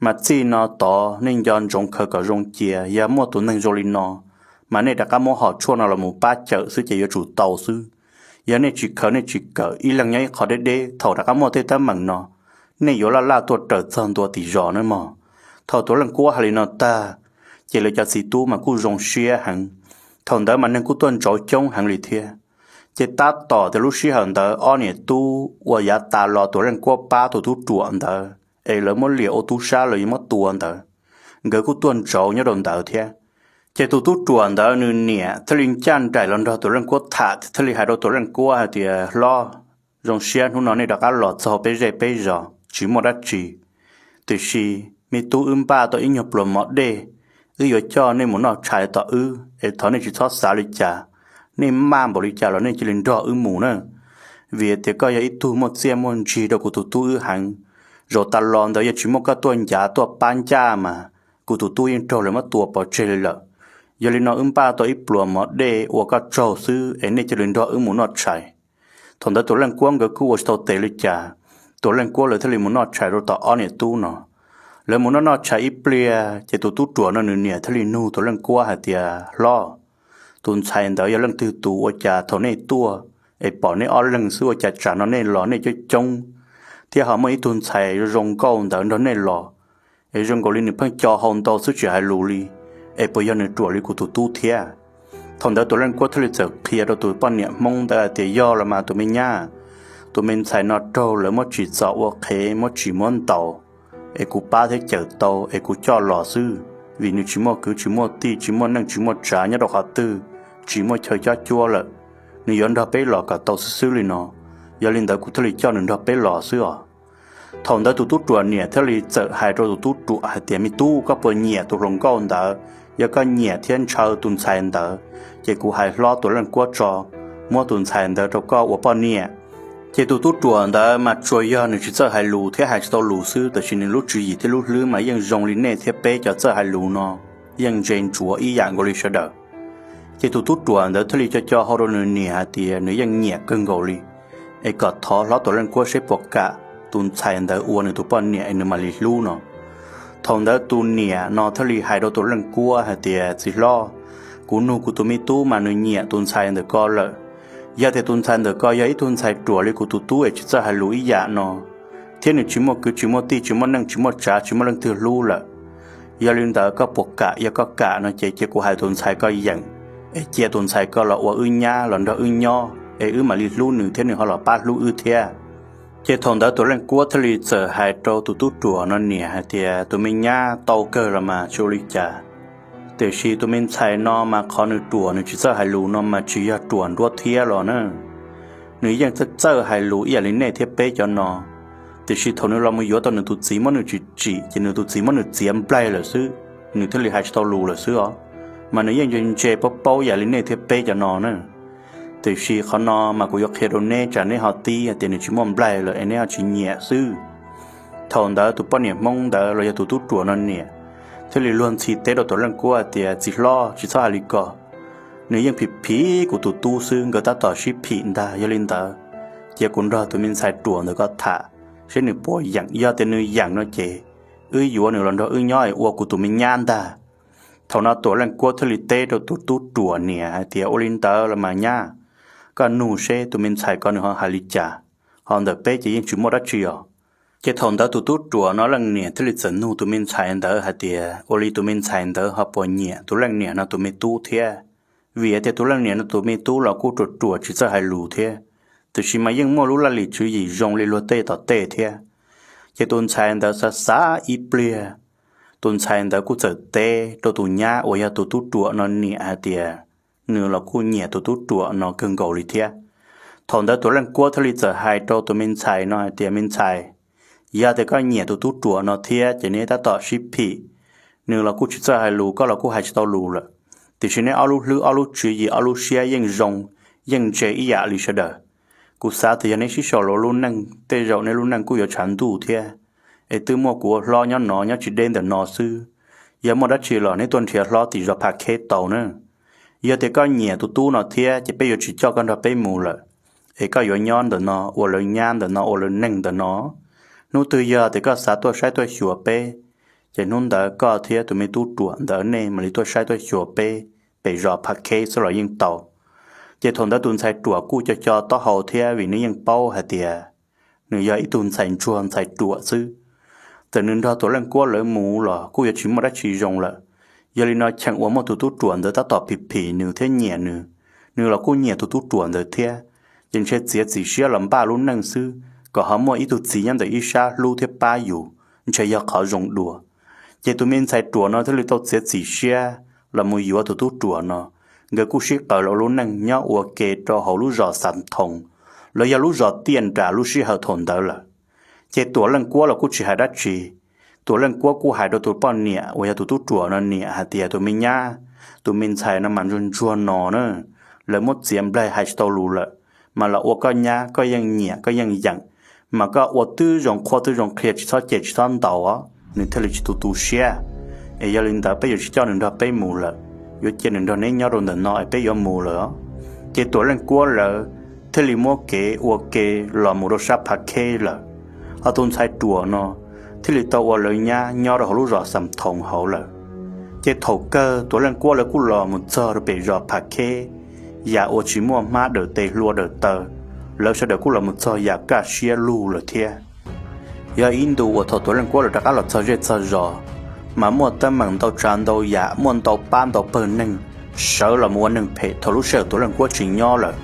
mas txij no tod nej nco ntsoov khaws kom zoo cia, yog muaj tus neeg zoo li no, mas nej rov qab muab hom tshuaj no los mus pab cawm xwb ces yuav tsum tau xwb. Yog nej tsis khaws nej tsis kawm, ib leeg nyob ib qho deb deb, thaum rov qab muaj tej teeb meem no, nej yuav laj laj tuaj raws txog ntua tim zos nawb mog. Thaum Tuam Leej Kuab hais li no tag, ces lawv cov txiv tub mas kuj zoo siab heev. Thaum ntawd mas neeg kuj tuaj ntsauv coob heev li thiab. Ces tab tom tias lub sij hawm ntawd ob niam tub uas yav tas los Tuam Leej Kuab pab tus tub ruam ntawd es lawv muab liam ua tub sab los yog muab tua ntawd, nkawd kuj tuaj ntsauv nyob rau ntawd thiab. Ces tus tub ruam ntawd nws niam thiaj li ncaj nraim los nrog Tuam Leej Kuab tham, thiaj li hais rau Tuam Leej Kuab hais tias, Hlob, zoo siab hnub no nej rov qab los txog peb zej peb zos, tsis muaj dab tsi. Tiam sis me tub, wb npaj tau ib nyuag pluas mov dej, wb yuav coj nej mus noj tshais tom wb, es thov nej tsis txhob xav li cas. Nej maj npaum li cas los nej cia li nrog wb mus na, vim tias koj yog ib tug muaj txiaj muaj ntsig rau kuv tus tub wb heev. Zaum tas los ntawd yog tsis muaj koj tuaj ncav tuaj pab ncaj mas kuv tus tub yeej raug lawv muab tua pov tseg li lawm. Yog li no wb npaj tau ib pluas mov dej ua koj tsaug xwb, es nej cia li nrog wb mus noj tshais. Thaum ntawd Tuam Leej Kuab nkawd kuj ua tsis tau tes li cas, Tuam Leej Kuab lawv thiaj li mus noj tshais rau tom ob niam tub no. Lawv mus noj noj tshais ib pliag, ces tus tub ruam no nws niam thiaj li nug Tuam Leej Kuab hais tias, Hlob, tus ntxhais ntawd yog leej twg tus, ua cas thaum nej tuaj es pom nej ob leeg xwb, ua cas tsam no nej los nej coob coob, thiab ho muaj ib tug ntxhais zoo nkauj ntawd nrog nej los, es zoo nkaus li nws pheej co hau ntau xwb tsis hais lus li, es puas yog nws ruam li kuv tus tub thiab? Thaum ntawd Tuam Leej Kuab thiaj li txawm qhia rau tus poj niam Hmoob ntawd hais tias, Yog los mas tus me nyab, tus me ntxhais no raug lawv muab tsim txom ua qhev, muab tsim muab ntaus, es kuv pab thiab cawm tau es kuv coj los xwb, vim nws tsis muaj kwv tsis muaj tij, tsis muaj neej tsis muaj tsav nyob rau qhov twg, tsis muaj chaw cob cuab lawm. Nws yuav nrog peb los kom tau xwb xwb li no, yog li ntawd kuv thiaj li coj nws nrog peb los xwb os. Thaum ntawd tus tub ruam niam thiaj li txawm hais rau tus tub ruam hais tias, Me tub, koj puas nyiam tus hluas nkauj ntawd? Yog koj nyiam thiab ntshaw tus ntxhais ntawd, ces kuv hais hlob Tuam Leej Kuab tso, muab tus ntxhais ntawd rau koj ua poj niam. Ces tus tub ruam ntawd mas tsuas yog nws tsis txawj hais lus thiab hais tsis tau lus xwb, tab sis nws lub tswv yim thiab lub hlwb mas yeej zoo li nej thiab peb cov txawj hais lus no, yeej ntse ntsuav ib yam nkaus li sawv daws. Ces tus tub ruam ntawd thiaj li co co hau rau nws niam hais tias nws yeej nyiam kawg nkaus li, es kom thov hlob Tuam Leej Kuab seb puas kam tus ntxhais ntawd ua nws tus poj niam es nws mam li hlub no. Thaum ntawd tus niam no thiaj li hais rau Tuam Leej Kuab hais tias, Txiv hlob, kuv nug kuv tus me tub mas nws nyiam tus ntxhais ntawm ko lawm. Yog tias tus ntxhais ntawm ko yog ib tug ntxhais ruam li kuv tus tub es tsis txawj hais lus ib yam no, thiab nws tsis muaj kwv tsis muaj tij, tsis muaj neej tsis muaj tsav, tsis muaj leej twg hlub lawm, yog li ntawd koj puas kam? Yog koj kam no ces cia kuv hais tus ntxhais ko yeem, es cia tus ntxhais ko los ua wb nyab los nrog wb nyob, es wb mam li hlub nws thiab nws ho los pab hlub wb thiab. Ces thaum ntawd Tuam Leej Kuab thiaj li txawm hais rau tus tub ruam no niam hais tias, Tus me nyab, tau kawg los mas tsis ua li cas, tiam sis tus me ntxhais no mas qhov nws ruam nws tsis txawj hais lus no mas tsis yog ruam nruab thiab los na. Nws yeej txawj hais lus ib yam li nej thiab peb cov no, tiam sis thaum nws los mus yuav tau nws tus txiv muab nws tsim tsim ces nws tus txiv muab nws txiav nplaig lawm xwb, nws thiaj li hais tsis tau lus lawm xwb os. Mas nws yeej ntse ntse paub paub yam li nej thiab peb cov no na. Tiam sis qhov no mas kuv yuav qhia rau neb tsam neb ho tib hais tias nws tsis muaj nplaig lawm es neb ho tsis nyiam xwb. Thaum ntawd tus poj niam Hmoob ntawd los yog tus tub ruam no niam thiaj li luag ntxhi teb rau Tuam Leej Kuab hais tias, Txiv hlob, tsis txhob hais li ko. Nws yeej phim phim kuv tus tub xwb, nkawd tab tom sib phim ntag. Yog li ntawd, cia kuv nrog tus me ntxhais ruam ntawd koj tham, seb nws puas yeem. Yog tias nws yeem no ces wb yuav nws los nrog wb nyob es ua kuv tus me nyab ntag. Thaum no Tuam Leej Kuab thiaj li teb rau tus tub ruam niam hais tias, Ua li ntawd los mas nyab, koj nug seb tus me ntxhais ko nws ho hais li cas, ho ntawm peb ces yeej tsis muaj dab tsi os. Ces thaum ntawd tus tub ruam no leej niam thiaj li txawm nug tus me ntxhais ntawd hais tias, Ua li tus me ntxhais ntawd ho puas nyiam tus leej niam no tus me tub thiab? Vim tias tus leej niam no tus me tub los kuj ruam ruam tsis txawj hais lus thiab, tiam sis mas yeej muaj lub laj lim tswv yim zoo li luag tej tom tej thiab. Ces tus ntxhais ntawd xav xav ib pliag, tus ntxhais ntawd kuj txawm teb rau tus nyab uas yog tus tub ruam no niam hais tias, nws los kuj nyiam tus tub ruam no kawg nkaus li thiab. Thaum ntawd Tuam Leej Kuab thiaj li txawm hais rau tus me ntxhais no hais tias, Me ntxhais, yog tias koj nyiam tus tub ruam no thiab ces neb tab tom sib phim, nws los kuj tsis txawj hais lus, koj los kuj hais tsis tau lus lawm, tiam sis neb ob lub hlwb ob lub tswv yim ob lub siab yeej zoo, yeej ntse ib yam li sawv daws. Kuv xav tias yog neb sib sau los lub neej, tej zaum neb lub neej kuj yuav tshav ntuj thiab. Es twb muaj kuv ua hlob nyob no nyob tsis deb ntawm no xwb, yog muaj dab tsi los neb tuaj nrhiav hlob tim zos Pha Kheb tau na. Yog tias koj nyiam tus tub no thiab ces peb yuav tsis coj koj nrog peb mus lawm, es koj yuav nyob ntawm no ua lawv nyab ntawm no ua lawv neeg ntawm no. Hnub twg yog tias koj xav tuaj saib tuaj xyuas peb, ces hnub ntawd koj thiab tus me tub ruam ntawd nej mam li tuaj saib tuaj xyuas peb pem zos Pha Kheb xwb los yeej tau. Ces thaum ntawd tus ntxhais ruam kuj co co taub hau thiab, vim nws yeej paub hais tias nws yog ib tug ntxhais ntsuag ntxhais ruam xwb. Txawm nws nrog Tuam Leej Kuab lawv mus los kuj yuav tsis muaj dab tsi zoo lawm. Yog li no cheem uas muaj tus tub ruam ntawd tab tom phim phim nws thiab nyiam nws, nws los kuj nyiam tus tub ruam ntawd thiab, ces ntshe txiav txim siab los npaj lub neej xwb, kom ho muaj ib tug txiv nyob ntawm ib sab hlub thiab pab yus, ntshe yog qhov zoo dua. Ces tus me ntxhais ruam no thiaj li tau txiav txim siab los mus yuav tus tub ruam no. Nkawd kuj sib qaws los lub neej nyob ua ke rau hauv lub zos Xam Thoos, los yog lub zos Tiaj Nras lub sij hawm thaum ntawd lawm. Ces Tuam Leej Kuab los kuj tsis hais dab tsi. Tuam Leej Kuab kuj hais rau tus poj niam uas yog tus tub ruam no niam hais tias, Tus me nyab, tus me ntxhais no mas ntsuag ntsuag no na, lawv muab txiav nplaig hais tsis tau lus lawm, mas los ua koj nyab koj yeej nyiam koj yeej yeem, mas koj ua twb zoo qhuab twb zoo qhia, tsis txhob cem tsis txhob ntaus, nws thiaj li tsis tu tu siab. Es yog li ntawd peb yuav tsis coj nws nrog peb mus lawm, yuav cia nws nrog neb nyob rau ntawm no es peb yuav mus lawm. Ces Tuam Leej Kuab lawv thiaj li muab kev ua ke los mus rau sab Phav Kheb lawm. Ho tus ntxhais ruam no thiaj li tau ua lawv nyab nyob rau hauv lub zos Xam Thoos hauv lawm. Ces thaum kawg Tuam Leej Kuab lawv kuj los mus txog rau pem zos Phav Kheb, yam uas tsis muaj hmab dawm tes hlua dawm taw, lawv sawv daws kuj los mus txog yam kaj siab lug lawm thiab. Yog ib ntu uas thaum Tuam Leej Kuab lawv rov qab los txog zej txog zos, mas muaj teeb meem ntau tsav ntau yam, muaj ntau pab ntau pawg neeg sawv los mus ua neeg phem thaum lub sij hawm Tuam Leej Kuab tsis nyob lawm.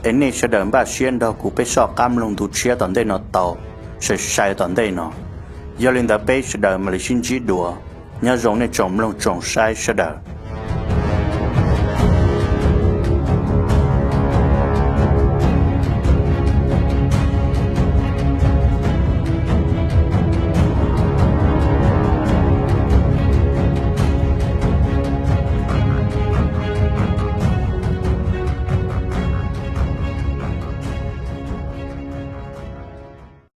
Es nej sawv daws npaj siab nrog kuv peb soj qab mloog ntu tshiab tom ntej no tau, sai sai tom ntej no. Yog li ntawd peb sawv daws mam li sib ntsib dua. Nyob zoo nej tsoom mloog tsoom saib sawv daws.